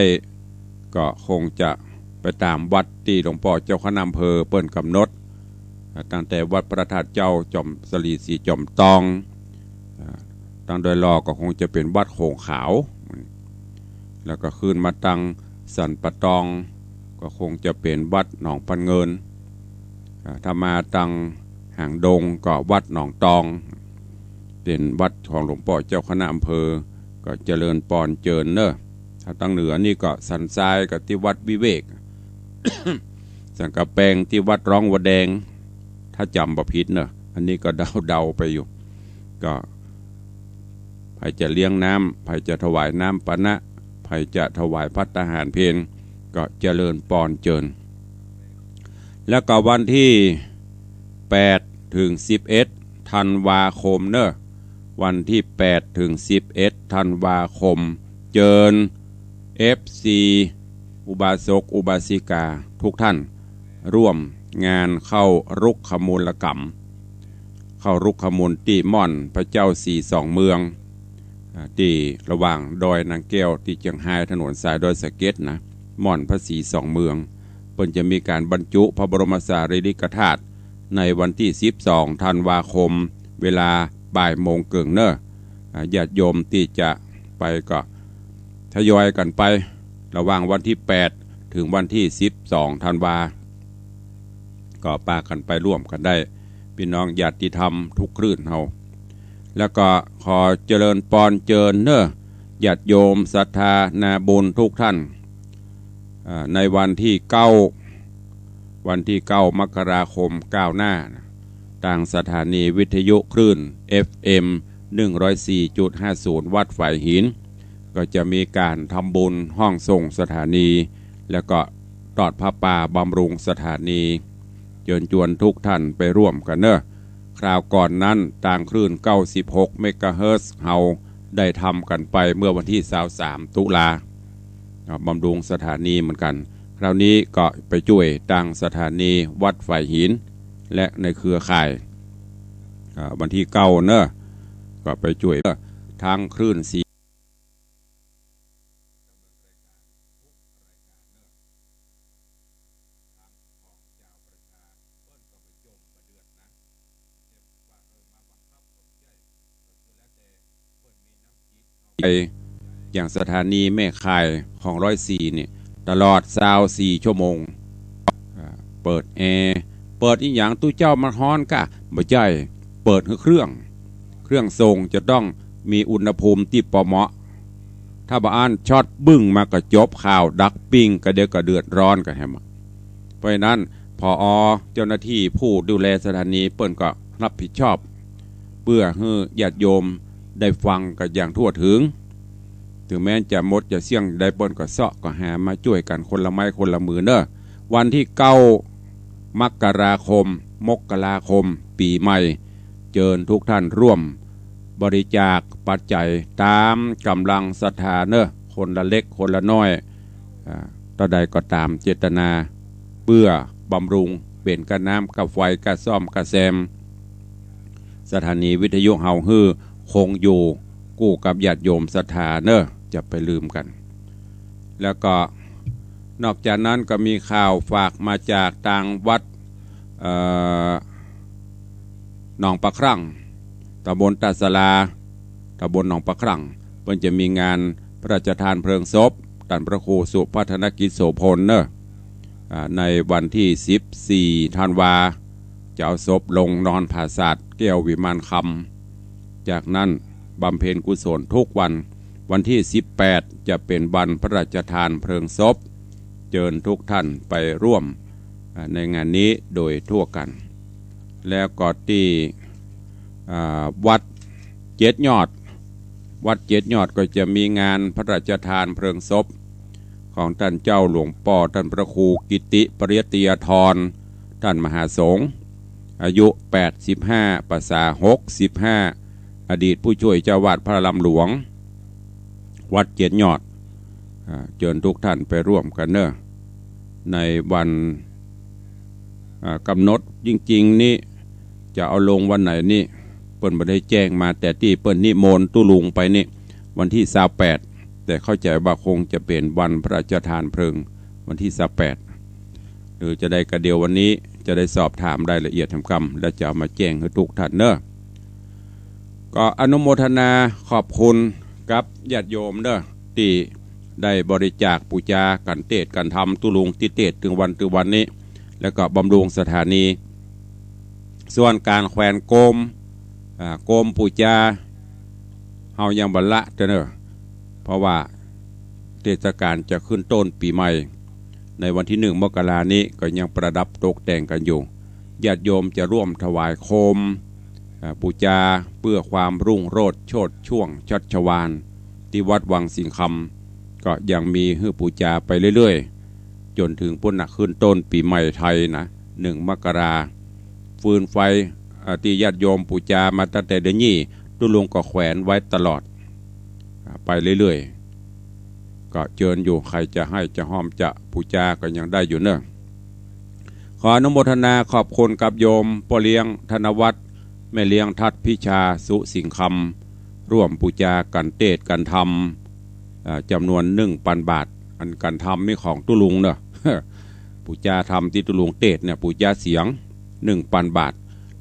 ก็คงจะไปต๋ามวัดตี้หลวงป้อเจ้าคณะอำเภอเปิ้นก๋ำหนด อ่า ตั้งแต่วัดพระธาตุเจ้าจอมสะหลีสีจอมตอง อ่า ตางดอยหล่อก็คงจะเป๋นวัดโขงขาว แล้วก็ขึ้นมาตางสันป่าตอง ก็คงจะเป๋นวัดหนองปันเงิน อ่า ถ้ามาตางหางดงก็วัดหนองตอง เป๋นวัดของหลวงป้อเจ้าคณะอำเภอ ก็เจริญปอนเจิญเน่อ ถ้าตางเหนือนี่ก็สันทรายก็ตี้วัดวิเวก สันก๋ำแปงตี้วัดร้องวาแดง ถ้าจ๋ำบ่ผิดเน่อ อันนี้ก็เดาๆ ไปอยู่ ก็ ใผจะเลี้ยงน้ำ ใผจะถวายน้ำปานะ ใผจะถวายภัตตาหารเพล ก็เจริญปอนเจิญ แล้วก็วันตี้แปดเถิงสิบเอ็ดธันวาคมเน่อ วันตี้แปดเถิงสิบเอ็ดธันวาคม เจิญ เอฟซี อุบาสกอุบาสิกาทุกท่าน ร่วมงานเข้ารุกขมูลกรรม เข้ารุกขมูลตี้ม่อนพระเจ้าสีสองเมือง อ่า ตี้ระหว่างดอยนางแก้วตี้เจียงฮาย ถนนสายดอยสะเก็ดนะ ม่อนพระสีสองเมือง เปิ้นจะมีก๋านบรรจุพระบรมสารีริกธาตุในวันตี้สิบสองธันวาคม เวลาบ่ายโมงเกิ่งเน่อ อ่า ญาติโยมตี้จะไปก็ทยอยกั๋นไป ระหว่างวันตี้แปดเถิงวันตี้สิบสองธันวา ก็ปากั๋นไปร่วมกั๋นได้ ปี้น้องญาติธรรมทุกคลื่นเฮา แล้วก็ขอเจริญปอนเจิญเน่อ ญาติโยมศรัทธานาบุญทุกท่าน อ่า ในวันตี้เก้า วันตี้เก้ามกราคมก้าวหน้า ตางสถานีวิทยุคลื่น เอฟเอ็ม หนึ่งร้อยสี่จุดห้าศูนย์ วัดฝายหิน ก็จะมีก๋านทำบุญห้องส่งสถานี แล้วก็ตอดผ้าป่าบำรุงสถานี เจิญจวนทุกท่านไปร่วมกั๋นเน่อ คราวก่อนนั้นตางคลื่นเก้าสิบหกเมกะเฮิรตซ์ เฮาได้ทำกั๋นไปเมื่อวันตี้ซาวสามตุลา อ่า บำรุงสถานีเหมือนกั๋น คราวนี้ก็ไปจ้วยตางสถานีวัดฝายหิน และในเครือข่าย อ่า วันตี้เก้าเนาะ ก็ไปจ้วยตางคลื่นสี่ ไปอย่างสถานีแม่ข่ายของร้อยสี่นี่ ตลอดซาวสี่ชั่วโมง อ่า เปิดแอร์ เปิดอิหยัง ตุ๊เจ้ามันฮ้อนก่ะ บ่ใจ้ เปิดหื้อเครื่อง เครื่องส่งจะต้องมีอุณหภูมิตี้ปอเหมาะ ถ้าบ่อั้นช็อตบึ้งมาก็จบข่าว ดักปิ้งกะเดี๋ยวก็เดือดร้อนกะแหม เพราะฉะนั้น ผอ. เจ้าหน้าตี้ผู้ดูแลสถานีเปิ้นก็ฮับผิดชอบ เปื้อหื้อญาติโยมได้ฟังกั๋นอย่างทั่วเถิง เถิงแม้นจะหมดจะเสี้ยงใดเปิ้นก็เซาะก็หามาจ้วยกั๋นคนละไม้คนละมือเนาะ วันตี้เก้า มกราคม มกราคม ปี๋ใหม่ เจิญทุกท่านร่วมบริจาคปัจจัยต๋ามก๋ำลังศรัทธาเนาะ คนละเล็กคนละน้อย อ่า เต้าใดก็ต๋ามเจตนา เปื้อบำรุงเป๋นก้าน้ำก้าไฟก้าซ่อมก้าแซมสถานีวิทยุเฮาหื้อคงอยู่กู้กับญาติโยมศรัทธาเนาะ จะไปลืมกั๋น แล้วก็นอกจากนั้นก็มีข่าวฝากมาจากตางวัด เอ่อ หนองปะครั่ง ต๋ำบลต้าสะลา ต๋ำบลหนองปะครั่ง เปิ้นจะมีงานพระราชทานเพลิงศพต้านพระครูสุพัฒนกิจโสภณเนาะ อ่า ในวันตี้สิบสี่ธันวา จะเอาศพลงนอนผาสาทแก้ววิมานคำ จากนั้นบำเพ็ญกุศลทุกวัน วันตี้สิบแปดจะเป๋นวันพระราชทานเพลิงศพ เจิญทุกท่านไปร่วม อ่า ในงานนี้โดยทั่วกั๋น แล้วก็ตี้ อ่า วัดเจ็ดยอด วัดเจ็ดยอดก็จะมีงานพระราชทานเพลิงศพของต้านเจ้าหลวงป้อต้านพระครูกิติปริยัตยาธร ต้านมหาสงฆ์ อายุแปดสิบห้า พรรษาหกสิบห้า อดีตผู้จ้วยเจ้าอาวาสพระอารามหลวง วัดเจ็ดยอด อ่า เจิญทุกท่านไปร่วมกั๋นเนาะ ในวัน อ่า ก๋ำหนดจริงๆ นี้ จะเอาลงวันไหนนี้ เปิ้นบ่ได้แจ้งมา แต่ตี้เปิ้นนิมนต์ตุ๊ลุงไปนี้ วันตี้ซาวแปด แต่เข้าใจ๋ว่าคงจะเป๋นวันพระราชทานเพลิง วันตี้ซาวแปด หรือจะได้กระเดี่ยววันนี้ จะได้สอบถามรายละเอียดแหมกำ แล้วจะเอามาแจ้งหื้อทุกท่านเนาะ ก็อนุโมทนาขอบคุณกับญาติโยมเนาะ ตี้ได้บริจาคปู๋จากั๋นเตศน์กั๋นธรรมตุ๊ลุงตี้เตศน์เถิงวันเถิงวันนี้ แล้วก็บำรุงสถานี ส่วนก๋านแขวนโกม อ่า โกมปู๋จา เฮายังบ่ละเต๊อะเนาะ เพราะว่าเทศกาลจะขึ้นต้นปี๋ใหม่ ในวันตี้หนึ่งมกรานี้ก็ยังประดับตกแต่งกั๋นอยู่ ญาติโยมจะร่วมถวายโคม อ่า ปู๋จาเปื้อความรุ่งโรจน์โชติช่วงชัชวาล ตี้วัดวังสิงห์คำ ก็ยังมีหื้อปู๋จาไปเรื่อยๆ จ๋นเถิงปู๊นน่ะ ขึ้นต้นปี๋ใหม่ไทยนะ หนึ่งมกรา ฟืนไฟ อ่า ตี้ญาติโยมปู๋จามาตั้งแต่เดือนยี่ ตุ๊ลุงก็แขวนไว้ตลอด อ่า ไปเรื่อยๆ ก็เจิญอยู่ ใผจะไห้จะฮอมจะปู๋จาก็ยังได้อยู่เนาะ ขออนุโมทนาขอบคุณกับโยมป้อเลี้ยงธนวัฒน์ แม่เลี้ยงทัดพิชาสุสิงห์คำ ร่วมปู๋จากั๋นเตศน์กั๋นธรรม อ่า จ๋ำนวนหนึ่งปันบาท อันกั๋นธรรมนี่ของตุ๊ลุงเนาะ ปู๋จาธรรมตี้ตุ๊ลุงเตศน์เนี่ย ปู๋จาเสียง หนึ่งปันบาท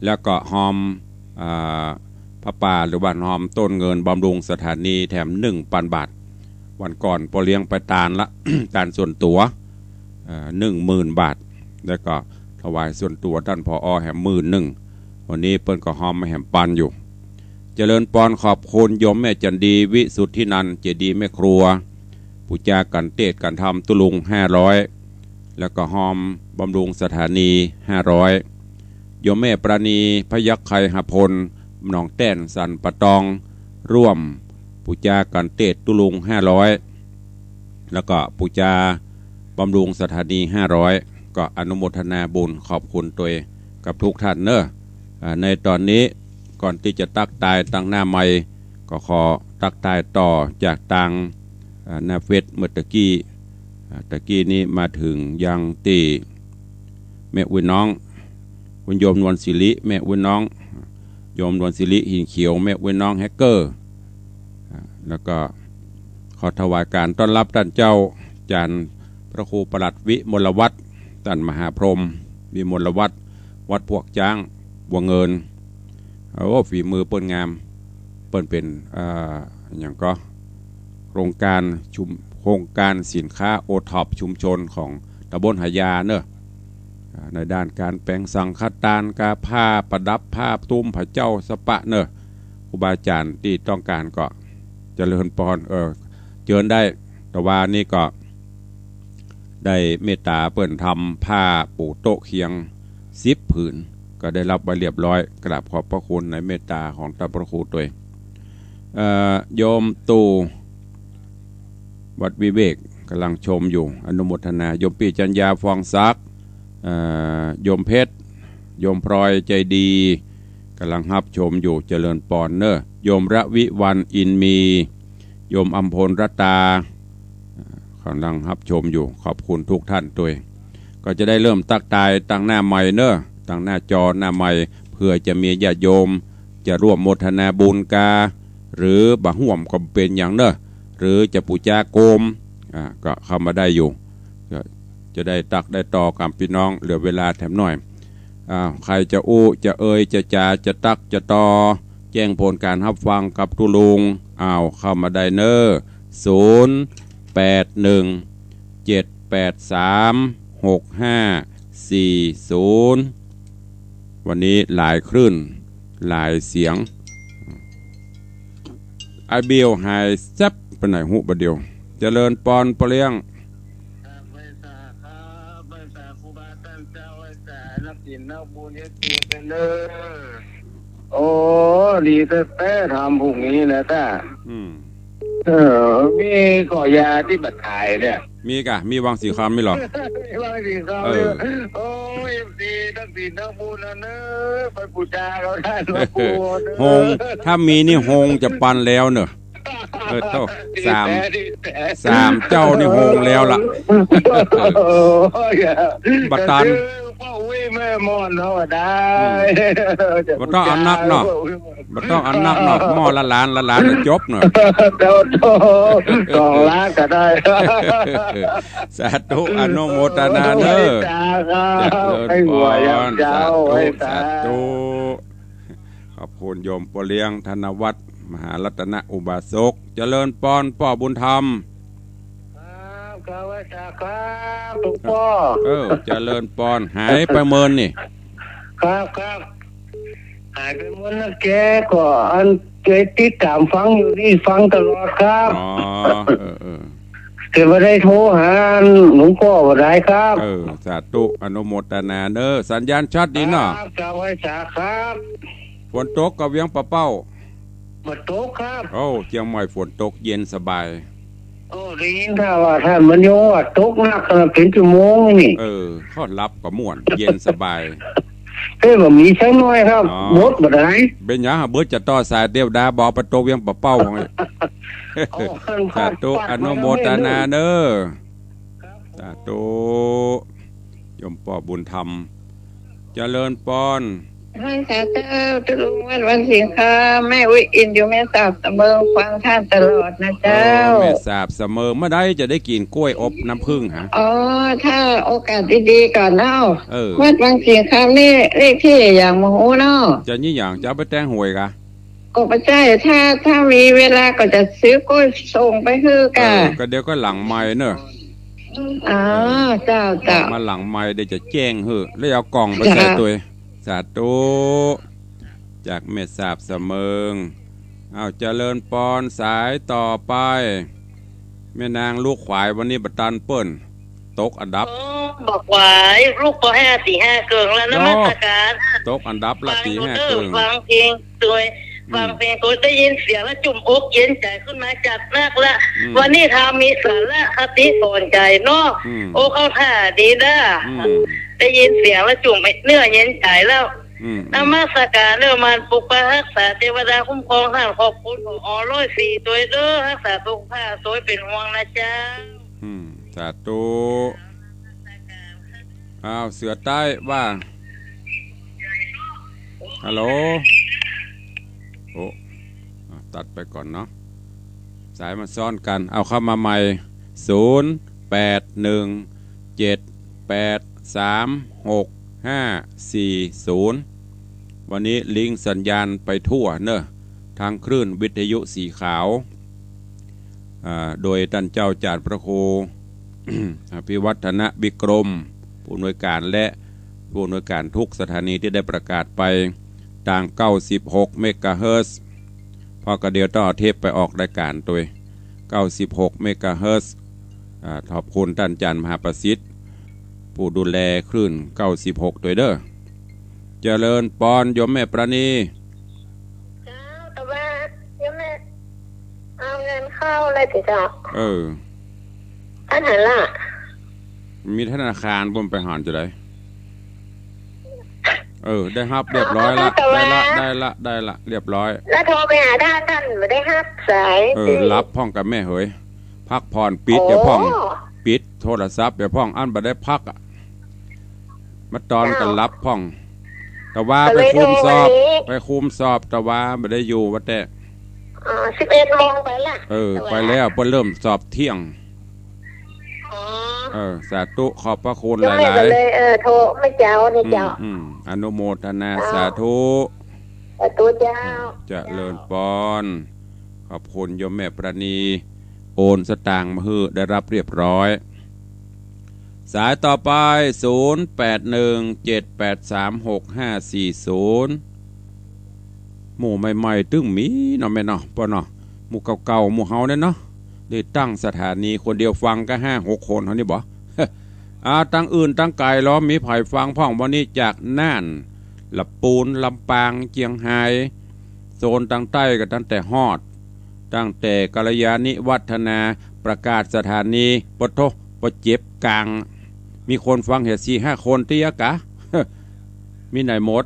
แล้วก็ฮอม อ่า ผ้าป่าหรือว่าฮอมต้นเงินบำรุงสถานีแถมหนึ่งปันบาท วันก่อนป้อเลี้ยงไปตานละ ตานส่วนตั๋ว เอ่อ หนึ่งหมื่นบาท แล้วก็ถวายส่วนตั๋วต้าน ผอ. แหมหมื่นหนึ่ง วันนี้เปิ้นก็ฮอมมาแหมปันอยู่ เจริญปอนขอบคุณโยมแม่จันดี วิสุทธินันท์ เจดีย์แม่ครัว ปู๋จากั๋นเตศน์กั๋นธรรมตุ๊ลุงห้าร้อย แล้วก็ฮอมบำรุงสถานีห้าร้อย โยมแม่ปราณี พยัคฆ์ไคหพล หนองแต้น สันป่าตอง ร่วมปู๋จากั๋นเตศน์ตุ๊ลุงห้าร้อย แล้วก็ปู๋จาบำรุงสถานีห้าร้อย ก็อนุโมทนาบุญขอบคุณตวยกับทุกท่านเนาะ อ่า ในต๋อนนี้ก่อนตี้จะตั๊กตายตังหน้าไมค์ ก็ขอตั๊กตายต่อจากตาง อ่า หน้าเฟซเมื่อตะกี้ อ่า ตะกี้นี้มาเถิงยังตี้แม่อุ๊ยน้อง คุณโยมนวลศิริ แม่อุ๊ยน้อง โยมนวลศิริ หินเขียว แม่อุ๊ยน้อง แฮกเกอร์ อ่า แล้วก็ขอถวายการต้อนรับต้านเจ้า จารย์พระครูประหลัดวิมลวัฒน์ ต้านมหาพรหม วิมลวัฒน์ วัดพวกจ๊าง บัวเงิน โอ้ ฝีมือเปิ้นงาม เปิ้นเป๋น อ่า หยังก็ โครงการชุม โครงการสินค้าโอท็อปชุมชนของตำบลหายาเนอะ อ่า ในด้านก๋านแป๋งสังฆทาน กาผ้าประดับ ผ้าตุ้ม ผาเจ้า สปะเนอะ ครูบาอาจ๋ารย์ตี้ต้องก๋านก็เจริญปอน เออ เจิญได้ แต่ว่านี่ก็ ได้เมตต๋าเปิ้นทำผ้าปูโต๊ะเคียงสิบผืน ก็ได้ฮับไว้เรียบร้อย กราบขอบพระคุณในเมตต๋าของต้านพระครูตวย เอ่อ โยมตู่ วัดวิเวก ก่ำลังชมอยู่ อนุโมทนา โยมปี้จัญญา ฟองศักดิ์ เอ่อ โยมเพชร โยมพลอย ใจดี ก่ำลังฮับชมอยู่ เจริญปอนเนอะ โยมระวิวัลย์ อินมี โยมอำพลรัตตา เอ่อ ก่ำลังฮับชมอยู่ ขอบคุณทุกท่านตวย ก็จะได้เริ่มตั๊กตายตังหน้าไมค์เนอะ ตังหน้าจอหน้าไมค์ เผื่อจะมีญาติโยมจะร่วมโมทนาบุญกา หรือบ่ฮ่วมก็บ่เป๋นหยังเนอะ หรือจะปู๋จาโกม อ่า ก็เข้ามาได้อยู่ ก็จะได้ตั๊กได้ต่อกับปี้น้อง เหลือเวลาแถมหน้อย อ้าว ใผจะอู้ จะเอ่ย จะจ๋า จะตั๊ก จะต่อ แจ้งผลก๋านฮับฟังกับตุ๊ลุง อ้าว เข้ามาได้เนอะ ศูนย์ แปด หนึ่ง เจ็ด แปด สาม หก ห้า สี่ ศูนย์ วันนี้หลายคลื่น หลายเสียง ไอ้เบลหายแซ็บไปไหนฮู้บ่าเดี่ยว เจริญปอนป้อเลี้ยง ครับ ไหว้สาครับ ไหว้สาครูบาต้านเจ้า ไหว้สานักศีลนักบุญ เอฟซี ไปเลย โอ้ ดีแต๊ๆ ธรรมพรุ่งนี้นะต้า อืม เออ มีก่อยาตี้บ่าต๋ายเนี่ย มีก่ะ มีวังสีคำมีเหรอ มีวังสีคำ เออ โอ้ เอฟซี นักศีลนักบุญนะเนอะ ไปปู๋จาเอาต้านหลวงปู่เนอะ โฮง ถ้ามีนี่โฮงจะปันแล้วเนอะ เออ โธ่ สาม สามเจ้านี่โฮงแล้วล่ะ โอ้ย บ่ตัน ป้ออุ๊ยแม่หม้อเนาะได้ อืม บ่ต้องเอานักเนาะ บ่ต้องเอานักเนาะ หม้อละล้าน ละล้านน่ะจบเนาะ เจ้าโต สองล้านก็ได้ สาธุ อนุโมทนาเนอะ สาธุ เจริญปอน สาธุ สาธุ ขอบคุณโยมป้อเลี้ยง ธนวัฒน์ มหารัตนอุบาสก เจริญปอนป้อบุญธรรม ครับ ครับ ไหว้สาครับ หลวงป้อ เออ เจริญปอน หายไปเมินนี่ ครับ ครับ หายไปเมินนะ แกก็อัน แกติดต๋ามฟังอยู่นี่ ฟังตลอดครับ อ๋อ เออ เออ แต่บ่ได้โทรหาหลวงป้อบ่ได้ครับ เออ สาธุ อนุโมทนาเนอะ สัญญาณชัดดีเนาะ ครับ ครับ ไหว้สาครับ ฝนตกก่อเวียงป่าเป้า บ่ตกครับ โอ้ เจียงใหม่ฝนตกเย็นสบาย โอ้ ได้ยินข่าวว่าต้านบรรยงว่าตกหนักขนาดเป๋นชั่วโมงนี่ เออ ข้อหลับก็ม่วน เย็นสบาย เอ้ย บ่มีสักหน้อยครับ อ๋อ หมดบ่ได้ เป๋นหยัง เบิดจะต่อสายเตียวดา บ่เอาไปตกเวียงป่าเป้าของ โอ้ สาธุ อนุโมทนาเนอะ ครับ สาธุ โยมป้อบุญธรรม เจริญปอน ไหว้สาเจ้า ตุ๊ลุงวัดวังสิงคำ แม่อุ๊ยอินอยู่แม่สาบเสมิง ฟังต้านตลอดนะเจ้า เออ แม่สาบเสมิง เมื่อใดจะได้กิ๋นกล้วยอบน้ำผึ้งฮะ อ๋อ ถ้าโอกาสดีๆ ก่อนเนาะ เออ วัดวังสิงคำนี่เลขตี้หยังบ่ฮู้เนาะ จะยี่หยัง จะเอาไปแต๊งหวยกะ ก็บ่ใจ้ ถ้า ถ้ามีเวลาก็จะซื้อกล้วยส่งไปหื้อกะ เออ ก็เดี๋ยวก็หลังไมค์เนอะ อ๋อ เออ เจ้า เจ้า มาหลังไมค์เดี๋ยวจะแจ้งหื้อ แล้วเอากล่องไปใส่ตวย สาธุ จากแม่สาบเสมิง อ้าว เจริญปอน สายต่อไป แม่นางลูกขวายวันนี้บ่ตันเปิ้น ตกอันดับ โอ้ บ่ขวาย ลูกปอห้า ตีห้าเกิ่งแล้ว นมัสก๋าน ตกอันดับละตีห้าเกิ่ง ฟังเพลงตวย อืม ฟังเพลงตวย ได้ยินเสียงแล้วจุ่มอกเย็นใจ๋ขึ้นมาจัดนักละ อืม วันนี้ธรรมมีสาระคติสอนใจ๋เนาะ อืม โอ้ เข้าท่าดีนะ อืม ได้ยินเสียงแล้วจุ่มเนื้อเย็นใจ๋แล้ว อืม นมัสการเด้อ ม่านปกปักฮักษา เตวดาคุ้มครอง ต้านขอบคุณ ผอ.ร้อยสี่ ตวยเด้อ ฮักษาสุขภาพตวย เป๋นห่วงนะเจ้า อืม สาธุ อ้าว เสือใต้ว่า ฮัลโหล โอ้ อ่ะ ตัดไปก่อนเนาะ สายมันซ้อนกั๋น เอาเข้ามาใหม่ ศูนย์ แปด หนึ่ง เจ็ด แปด สาม หก ห้า สี่ ศูนย์ วันนี้ลิงก์สัญญาณไปทั่วเนอะ ทางคลื่นวิทยุสีขาว อ่า โดยต้านเจ้าจ๋ารย์พระครู อภิวัฒนวิกรม ผู้อำนวยการ และผู้อำนวยการทุกสถานีตี้ได้ประกาศไป ตาง เก้าสิบหก เมกะเฮิรตซ์ เพราะก็เดี๋ยวต้องเอาเทปไปออกรายการตวย เก้าสิบหก เมกะเฮิรตซ์ อ่า ขอบคุณต้านจ๋ารย์มหาประสิทธิ์ ผู้ดูแลคลื่น เก้าสิบหก ตวยเด้อ เจริญปอน โยมแม่ปราณี เจ้า แต่ว่าโยมแม่เอาเงินเข้าแล้วสิเจ้า เออ อันหันละ มีธนาคารบ่ ไปหันจะได้ เออ ได้ฮับเรียบร้อยละ เอา เอา ได้ละ ได้ละ ได้ละ เรียบร้อย แล้วโทรไปหาต้าน ต้านบ่ได้ฮับสาย เออ หลับพ่องกาแม่เหย พักผ่อน ปิด โอ้ เดี๋ยวพ่อง ปิดโทรศัพท์เดี๋ยวพ่อง อันบ่ได้พักอะ มาตอน เจ้า ก็หลับพ่อง แต่ว่า ก็เลย ไปคุมสอบ โทรวันนี้ ไปคุมสอบ แต่ว่าบ่ได้อยู่ว่าแต่ อ๋อ สิบเอ็ดโมงไปละ เออ แต่ว่า ไปแล้ว เปิ้นเริ่มสอบเที่ยง อ๋อ เออ สาธุ ขอบพระคุณหลายๆ ก็เลย เออ โทรเมื่อเจ๊านี่เจ้า อืม อืม อนุโมทนา เจ้า สาธุ สาธุเจ้า อืม เจริญปอน ขอบคุณโยมแม่ปราณี โอนสตางค์มาหื้อ ได้รับเรียบร้อย สายต่อไป ศูนย์ แปด หนึ่ง เจ็ด แปด สาม หก ห้า สี่ ศูนย์ หมู่ใหม่ๆ ตึงมีเนาะแม่เนาะ ป้อเนาะ หมู่เก่าๆ หมู่เฮาเนี่ยเนาะ ได้ตั้งสถานีคนเดียวฟังก็ห้าหกคนเท่านี้บ่ อ่า ตังอื่นตังไก๋ลอ มีใผฟังพ่องบ่านี้ จากน่าน ละปูน ลำปาง เจียงฮาย โซนตังใต้ก็ตั้งแต่ฮอด ตั้งแต่กัลยาณิวัฒนา ประกาศสถานี ปะโธ่ ปะเจ็บกลาง มีคนฟังเหียสี่ห้าคนเตี้ยกะ มีไหนหมด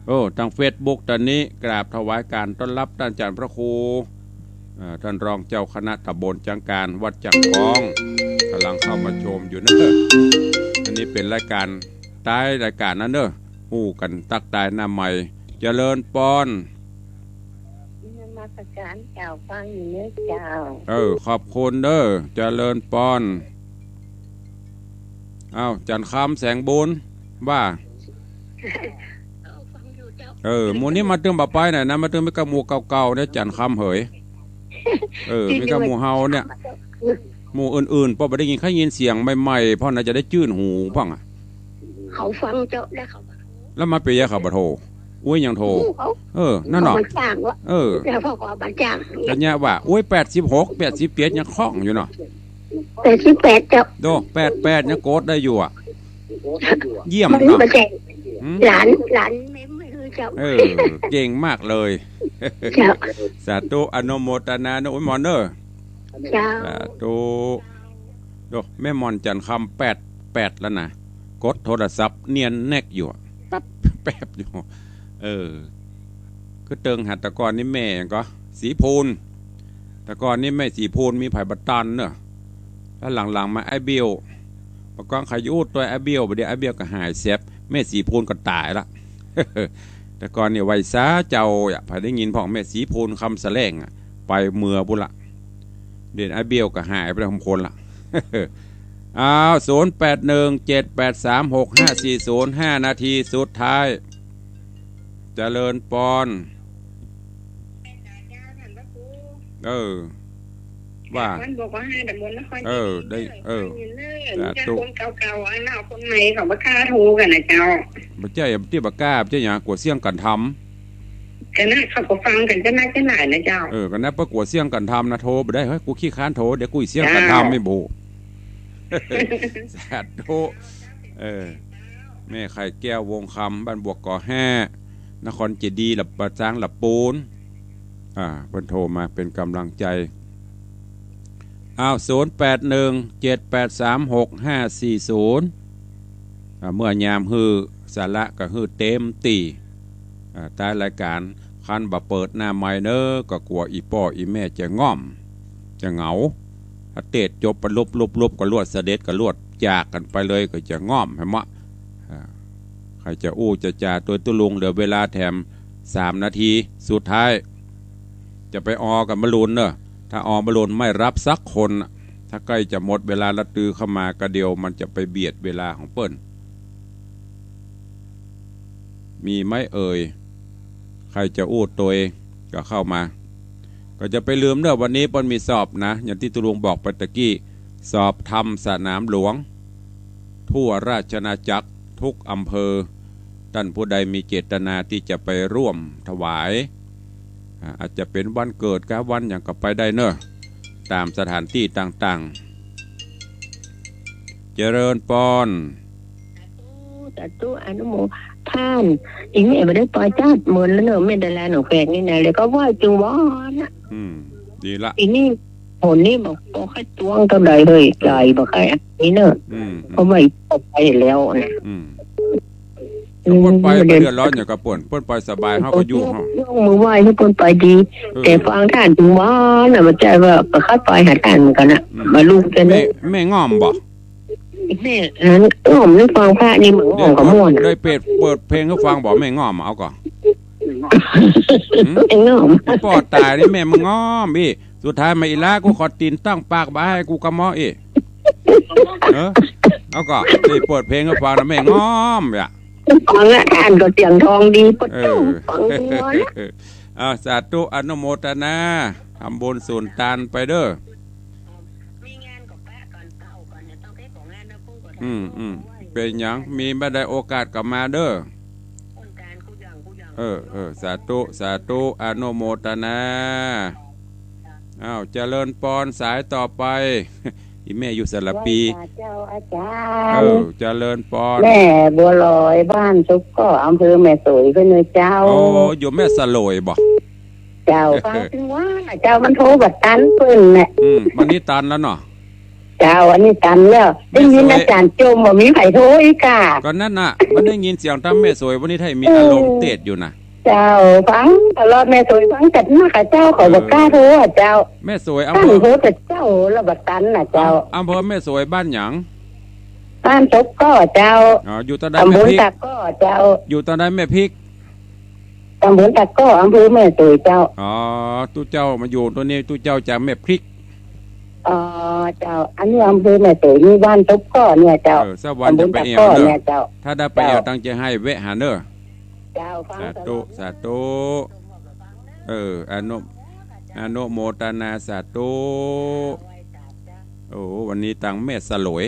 โอ้ ทางเฟซบุ๊กต๋อนนี้ กราบถวายการต้อนรับต้านจ๋ารย์พระครู อ่า ต้านรองเจ้าคณะตำบลจั๊งก๋าน วัดจั๊งคอง ก่ำลังเข้ามาชมอยู่เนาะ อันนี้เป๋นรายก๋าน ใต้รายก๋านนั้นเนาะ ฮู้กั๋นตั๊กตายหน้าใหม่ เจริญปอน นมัสการเจ้า ฟังอยู่เน้อเจ้า เออ ขอบคุณเน้อ เจริญปอน อ้าว จันทร์คำ แสงบุญ ว่า เออ หมู่นี้มาตึงบ่ไปไหนนะ มาตึงมีก้าหมู่เก่าๆ เนี่ย จันทร์คำเหย เออ มีก้าหมู่เฮาเนี่ย หมู่อื่นๆ ป้อบ่ได้ยิน ใค่ยินเสียงใหม่ๆ พ่องนะ จะได้จื้นหูพ่องอะ เขาฟังเจ้า แล้วเขา แล้วมาเปียะเขาบ่โทร อุ๊ย ยังโทร เขา เออ นั่นเนาะ เขามาจ้างวะ เออ แล้วเขาก็มาจ้าง ก็เนี่ยว่า อุ๊ย แปดสิบหก แปดสิบเจ็ด ยังคล่องอยู่เนาะ แปดสิบแปดเจ้า โด แปดแปด ยังกดได้อยู่อะ เยี่ยมเนาะ มันบ่ใจ้ หืม หลาน หลานแม่ไม่รู้เจ้า เออ เก่งมากเลย เจ้า สาธุ อนุโมทนาเนาะ อุ๊ย หมอเน้อ เจ้า สาธุ โด แม่หม่อนจันทร์คำ แปดแปด แล้วนะ กดโทรศัพท์เนียนแนกอยู่อะ แป๊บแป๊บอยู่ เออ คือเติงหัด แต่ก่อนนี่แม่ก็ ศรีพูน แต่ก่อนนี่แม่ศรีพูน มีใผบ่ตันเนาะ แล้วหลังๆ มาอ้ายเบี้ยว บ่าก้องใค่อู้ตวยอ้ายเบี้ยว บ่าเดี่ยวอ้ายเบี้ยวก็หายแซบ แม่ศรีพูนก็ต๋ายละ แต่ก่อนนี่ไหว้สาเจ้าอะ ใผได้ยินพ่องแม่ศรีพูน คำแสลงอะ ไปเมือปุ้นละ เดี๋ยวอ้ายเบี้ยวก็หายไปแล้ว คนละ อ้าว ศูนย์ แปด หนึ่ง เจ็ด แปด สาม หก ห้า สี่ ศูนย์ ห้า นาทีสุดท้าย เจริญปอน เออ ว่า มันบอกว่าให้ตำบลนคร เออ ได้ เออ เออ สาธุ คนเก่าๆ อันเอาคนใหม่เขาบ่กล้าโทรกั๋นนะเจ้า บ่ใจ้ ตี้บ่กล้า บ่ใจ้หยัง กั๋วเสี้ยงกั๋นทำ ก็นะ เขาก็ฟังกั๋นจะนักจะหลายนะเจ้า เออ ก็นะ ป้อกั๋วเสี้ยงกั๋นทำนะ โทรบ่ได้ เฮ้ย กูขี้ค้านโทร เดี๋ยวกูเสี้ยงกั๋นทำ เจ้า ไม่บู สาธุ เออ แม่ไข่แก้ว วงคำ บ้านบวกก่อห้า นครเจดีย์ ละปะจาง ละปูน อ่า เปิ้นโทรมาเป๋นก๋ำลังใจ๋ อ้าว ศูนย์ แปด หนึ่ง เจ็ด แปด สาม หก ห้า สี่ ศูนย์ อ่า เมื่อยามหื้อ สาระก็หื้อเต๋มตี้ อ่า ต้านรายก๋าน คันบ่เปิดหน้าใหม่เน่อ ก็กั๋วอี่ป้ออี่แม่จะง่อม จะเหงา ถ้าเตสน์จบไปลุบๆๆ ก็ลวดเสด็จ ก็ลวดจากกั๋นไปเลย ก็จะง่อม หันเนาะ อ่า ใค่จะอู้จะจ๋าตวยตุ๊ลุง เหลือเวลาแถมสามนาทีสุดท้าย จะไปออกับบอลลูนเน่อ ถ้าออบอลลูนไม่รับสักคนน่ะ ถ้าใก้จะหมดเวลาละ ตือเข้ามาก็เดี๋ยวมันจะไปเบียดเวลาของเปิ้น มีไหมเอ่ย ใค่จะอู้ตวยก็เข้ามา ก็จะไปลืมเน่อ วันนี้เปิ้นมีสอบนะ อย่างตี้ตุ๊ลุงบอกไปตะกี้ สอบธรรมสนามหลวง ทั่วราชอาณาจักรทุกอำเภอ ต้านผู้ใดมีเจตนาตี้จะไปร่วมถวาย อ่า อาจจะเป๋นวันเกิดกาวันหยังก็ไปได้เน่อ ต๋ามสถานตี้ต่างๆ เจริญปอน สาธุ สาธุ อนุโมทนา อีนี่บ่ได้ปอยจัดเหมือนแล้วเน่อ แม่ดาราหนองแฝกนี่นะ แล้วก็ไหว้จึงวอนน่ะ อืม ดีละ อีนี่ หนนี่บอก บ่ใค่ตวงเต้าใดเลย อืม ใหญ่บ่ใค่อันนี้เน่อ อืม อืม เพราะว่าอีกต่อไปแล้วนะ อืม อืม ก็เปิ้นไป บ่เดือดร้อนหยังกับเปิ้น เปิ้นไปสบาย เฮาก็อยู่เฮา ยกมือไหว้หื้อเปิ้นไปดี เออ แต่ฟังต้านจึงวอนน่ะ บ่ใจ้ว่าบ่ใค่ปอยหาต้านเหมือนกั๋นน่ะ อืม บ่ฮู้จะ แม่ แม่ง่อมบ่ แม่ อันง่อมนี่ฟังพระนี่มันง่อมก็ม่วน เดี๋ยว เดี๋ยวเปิด เปิดเพลงหื้อฟังบ่ แม่ง่อม เอาก่อ หืม แม่ง่อม อีป้อต๋ายนี่แม่มันง่อมอี้ สุดท้ายมา อีหล้า กูขอตี๋นตั้งปากบ่า หื้อกูกะเมาะอี้ เออ เอาก่อ ตี้เปิดเพลงหื้อฟังนะ แม่ง่อมอ่ะ ฟังละ ต้านก็เสียงทองดี ปะ เออ ฟังดีเนาะ อ่า สาธุ อนุโมทนา ทำบุญสุนตานไปเด้อ อืม อืม เป๋นหยัง มีบ่ได้โอกาสก็มาเด้อ เออ เออ สาธุ สาธุ อนุโมทนา อ้าว เจริญปอน สายต่อไป อีแม่อยู่สระปี ไหว้สาเจ้าอาจ๋ารย์ เออ เจริญปอน แม่บัวลอย บ้านตุ๊กก้อ อำเภอแม่สวย เปิ้นเน่อเจ้า โอ้ อยู่แม่สลวยบ่ เจ้า ฟังถึงว่าเจ้า มันโทรบ่ตันเปิ้นแหละ อืม วันนี้ตันแล้วเนาะ เจ้า อันนี้ตันแล้ว แม่สวย ได้ยินอาจ๋ารย์จมว่ามีใผโทรอีกอะ ก็นั่นน่ะ มันได้ยินเสียงตางแม่สวย วันนี้ถ้ามีอารมณ์เตสน์อยู่นะ เจ้า ฟังตลอด แม่สวยฟังจัดนักอะเจ้า เขาบ่กล้าโทรอะเจ้า แม่สวยอำเภอ ต้านโทรแต่เจ๊าแล้วบ่ตันน่ะเจ้า อำ อำเภอแม่สวยบ้านหยัง บ้านตุ๊กก้อเจ้า อ๋อ อยู่ตางใด ตำบล แม่พริก ตางก้อเจ้า อยู่ตางใดแม่พริก ตำบลตางก้อ อำเภอแม่สวยเจ้า อ๋อ ตุ๊เจ้ามาอยู่ตรงนี้ ตุ๊เจ้าจากแม่พริก อ๋อ เจ้า อันนี้อำเภอแม่สวย นี่บ้านตุ๊กก้อเนี่ยเจ้า เออ สักวันจะไปแอ่วเน่อ ตำบลตางก้อเนี่ยเจ้า ถ้าได้ไปแอ่ว เจ้า ตั้งใจ๋หื้อแวะหาเน่อ เจ้า ฟัง สาธุ ตลอด สาธุ เออ อนุ อนุโมทนา สาธุ โอ้ วันนี้ตางแม่สลวย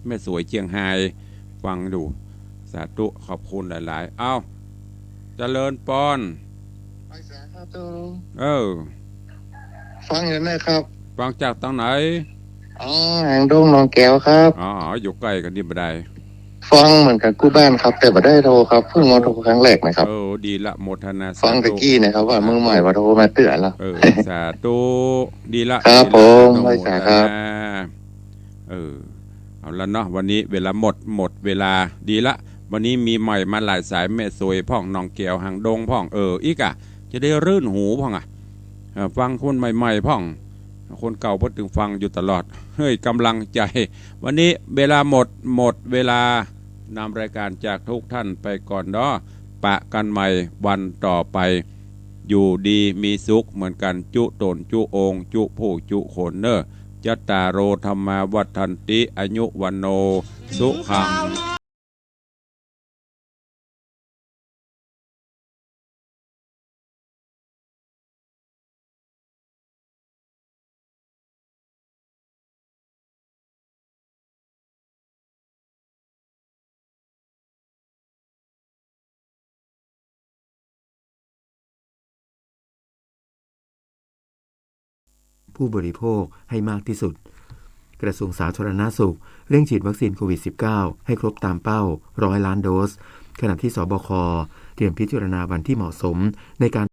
แม่สวยเจียงฮาย ฟังอยู่ สาธุ ขอบคุณหลายๆ เอ้า เจริญปอน ไหว้สาครับ เออ ฟังอยู่นะครับ ฟังจากตางไหน อ๋อ หางดงหนองแก้วครับ อ๋อ อยู่ใก้กั๋นนี่บ่ได้ ฟังเหมือนกั๋นกู้บ้านครับ แต่บ่ได้โทรครับ เพิ่งมาโทรครั้งแรกนะครับ เออ ดีละ โมทนา ฟังตะกี้นะครับ สาธุ ว่ามือใหม่ว่าโทรมาเตือนแล้ว เออ สาธุ ดีละ ครับ ดีละ ผม อนุโมทนา ไหว้สาครับ เออ เอาละเนาะ วันนี้เวลาหมด หมดเวลา ดีละ วันนี้มีใหม่มาหลายสาย แม่สวยพ่อง หนองแก้ว หางดงพ่อง เออ อีกอะ จะได้รื่นหูพ่องอะ เอ่อ ฟังคนใหม่ๆ พ่อง คนเก่าเปิ้นตึงฟังอยู่ตลอด เฮ้ย กำลังใจ๋ วันนี้เวลาหมด หมดเวลา นำรายการจากทุกท่านไปก่อนเนาะ ปะกั๋นใหม่วันต่อไป อยู่ดีมีสุขเหมือนกั๋น จุ๊ต๋นจุ๊องค์ จุ๊ผู้จุ๊คนเน่อ จัตตาโร ธัมมา วัฑฒันติ อายุ วัณโณ สุขัง ผู้บริโภคให้มากที่สุด กระทรวงสาธารณสุข เร่งฉีดวัคซีนโควิด สิบเก้า ให้ครบตามเป้า ร้อยล้านโดส ขณะที่ สบค เตรียมพิจารณาวันที่เหมาะสมในการ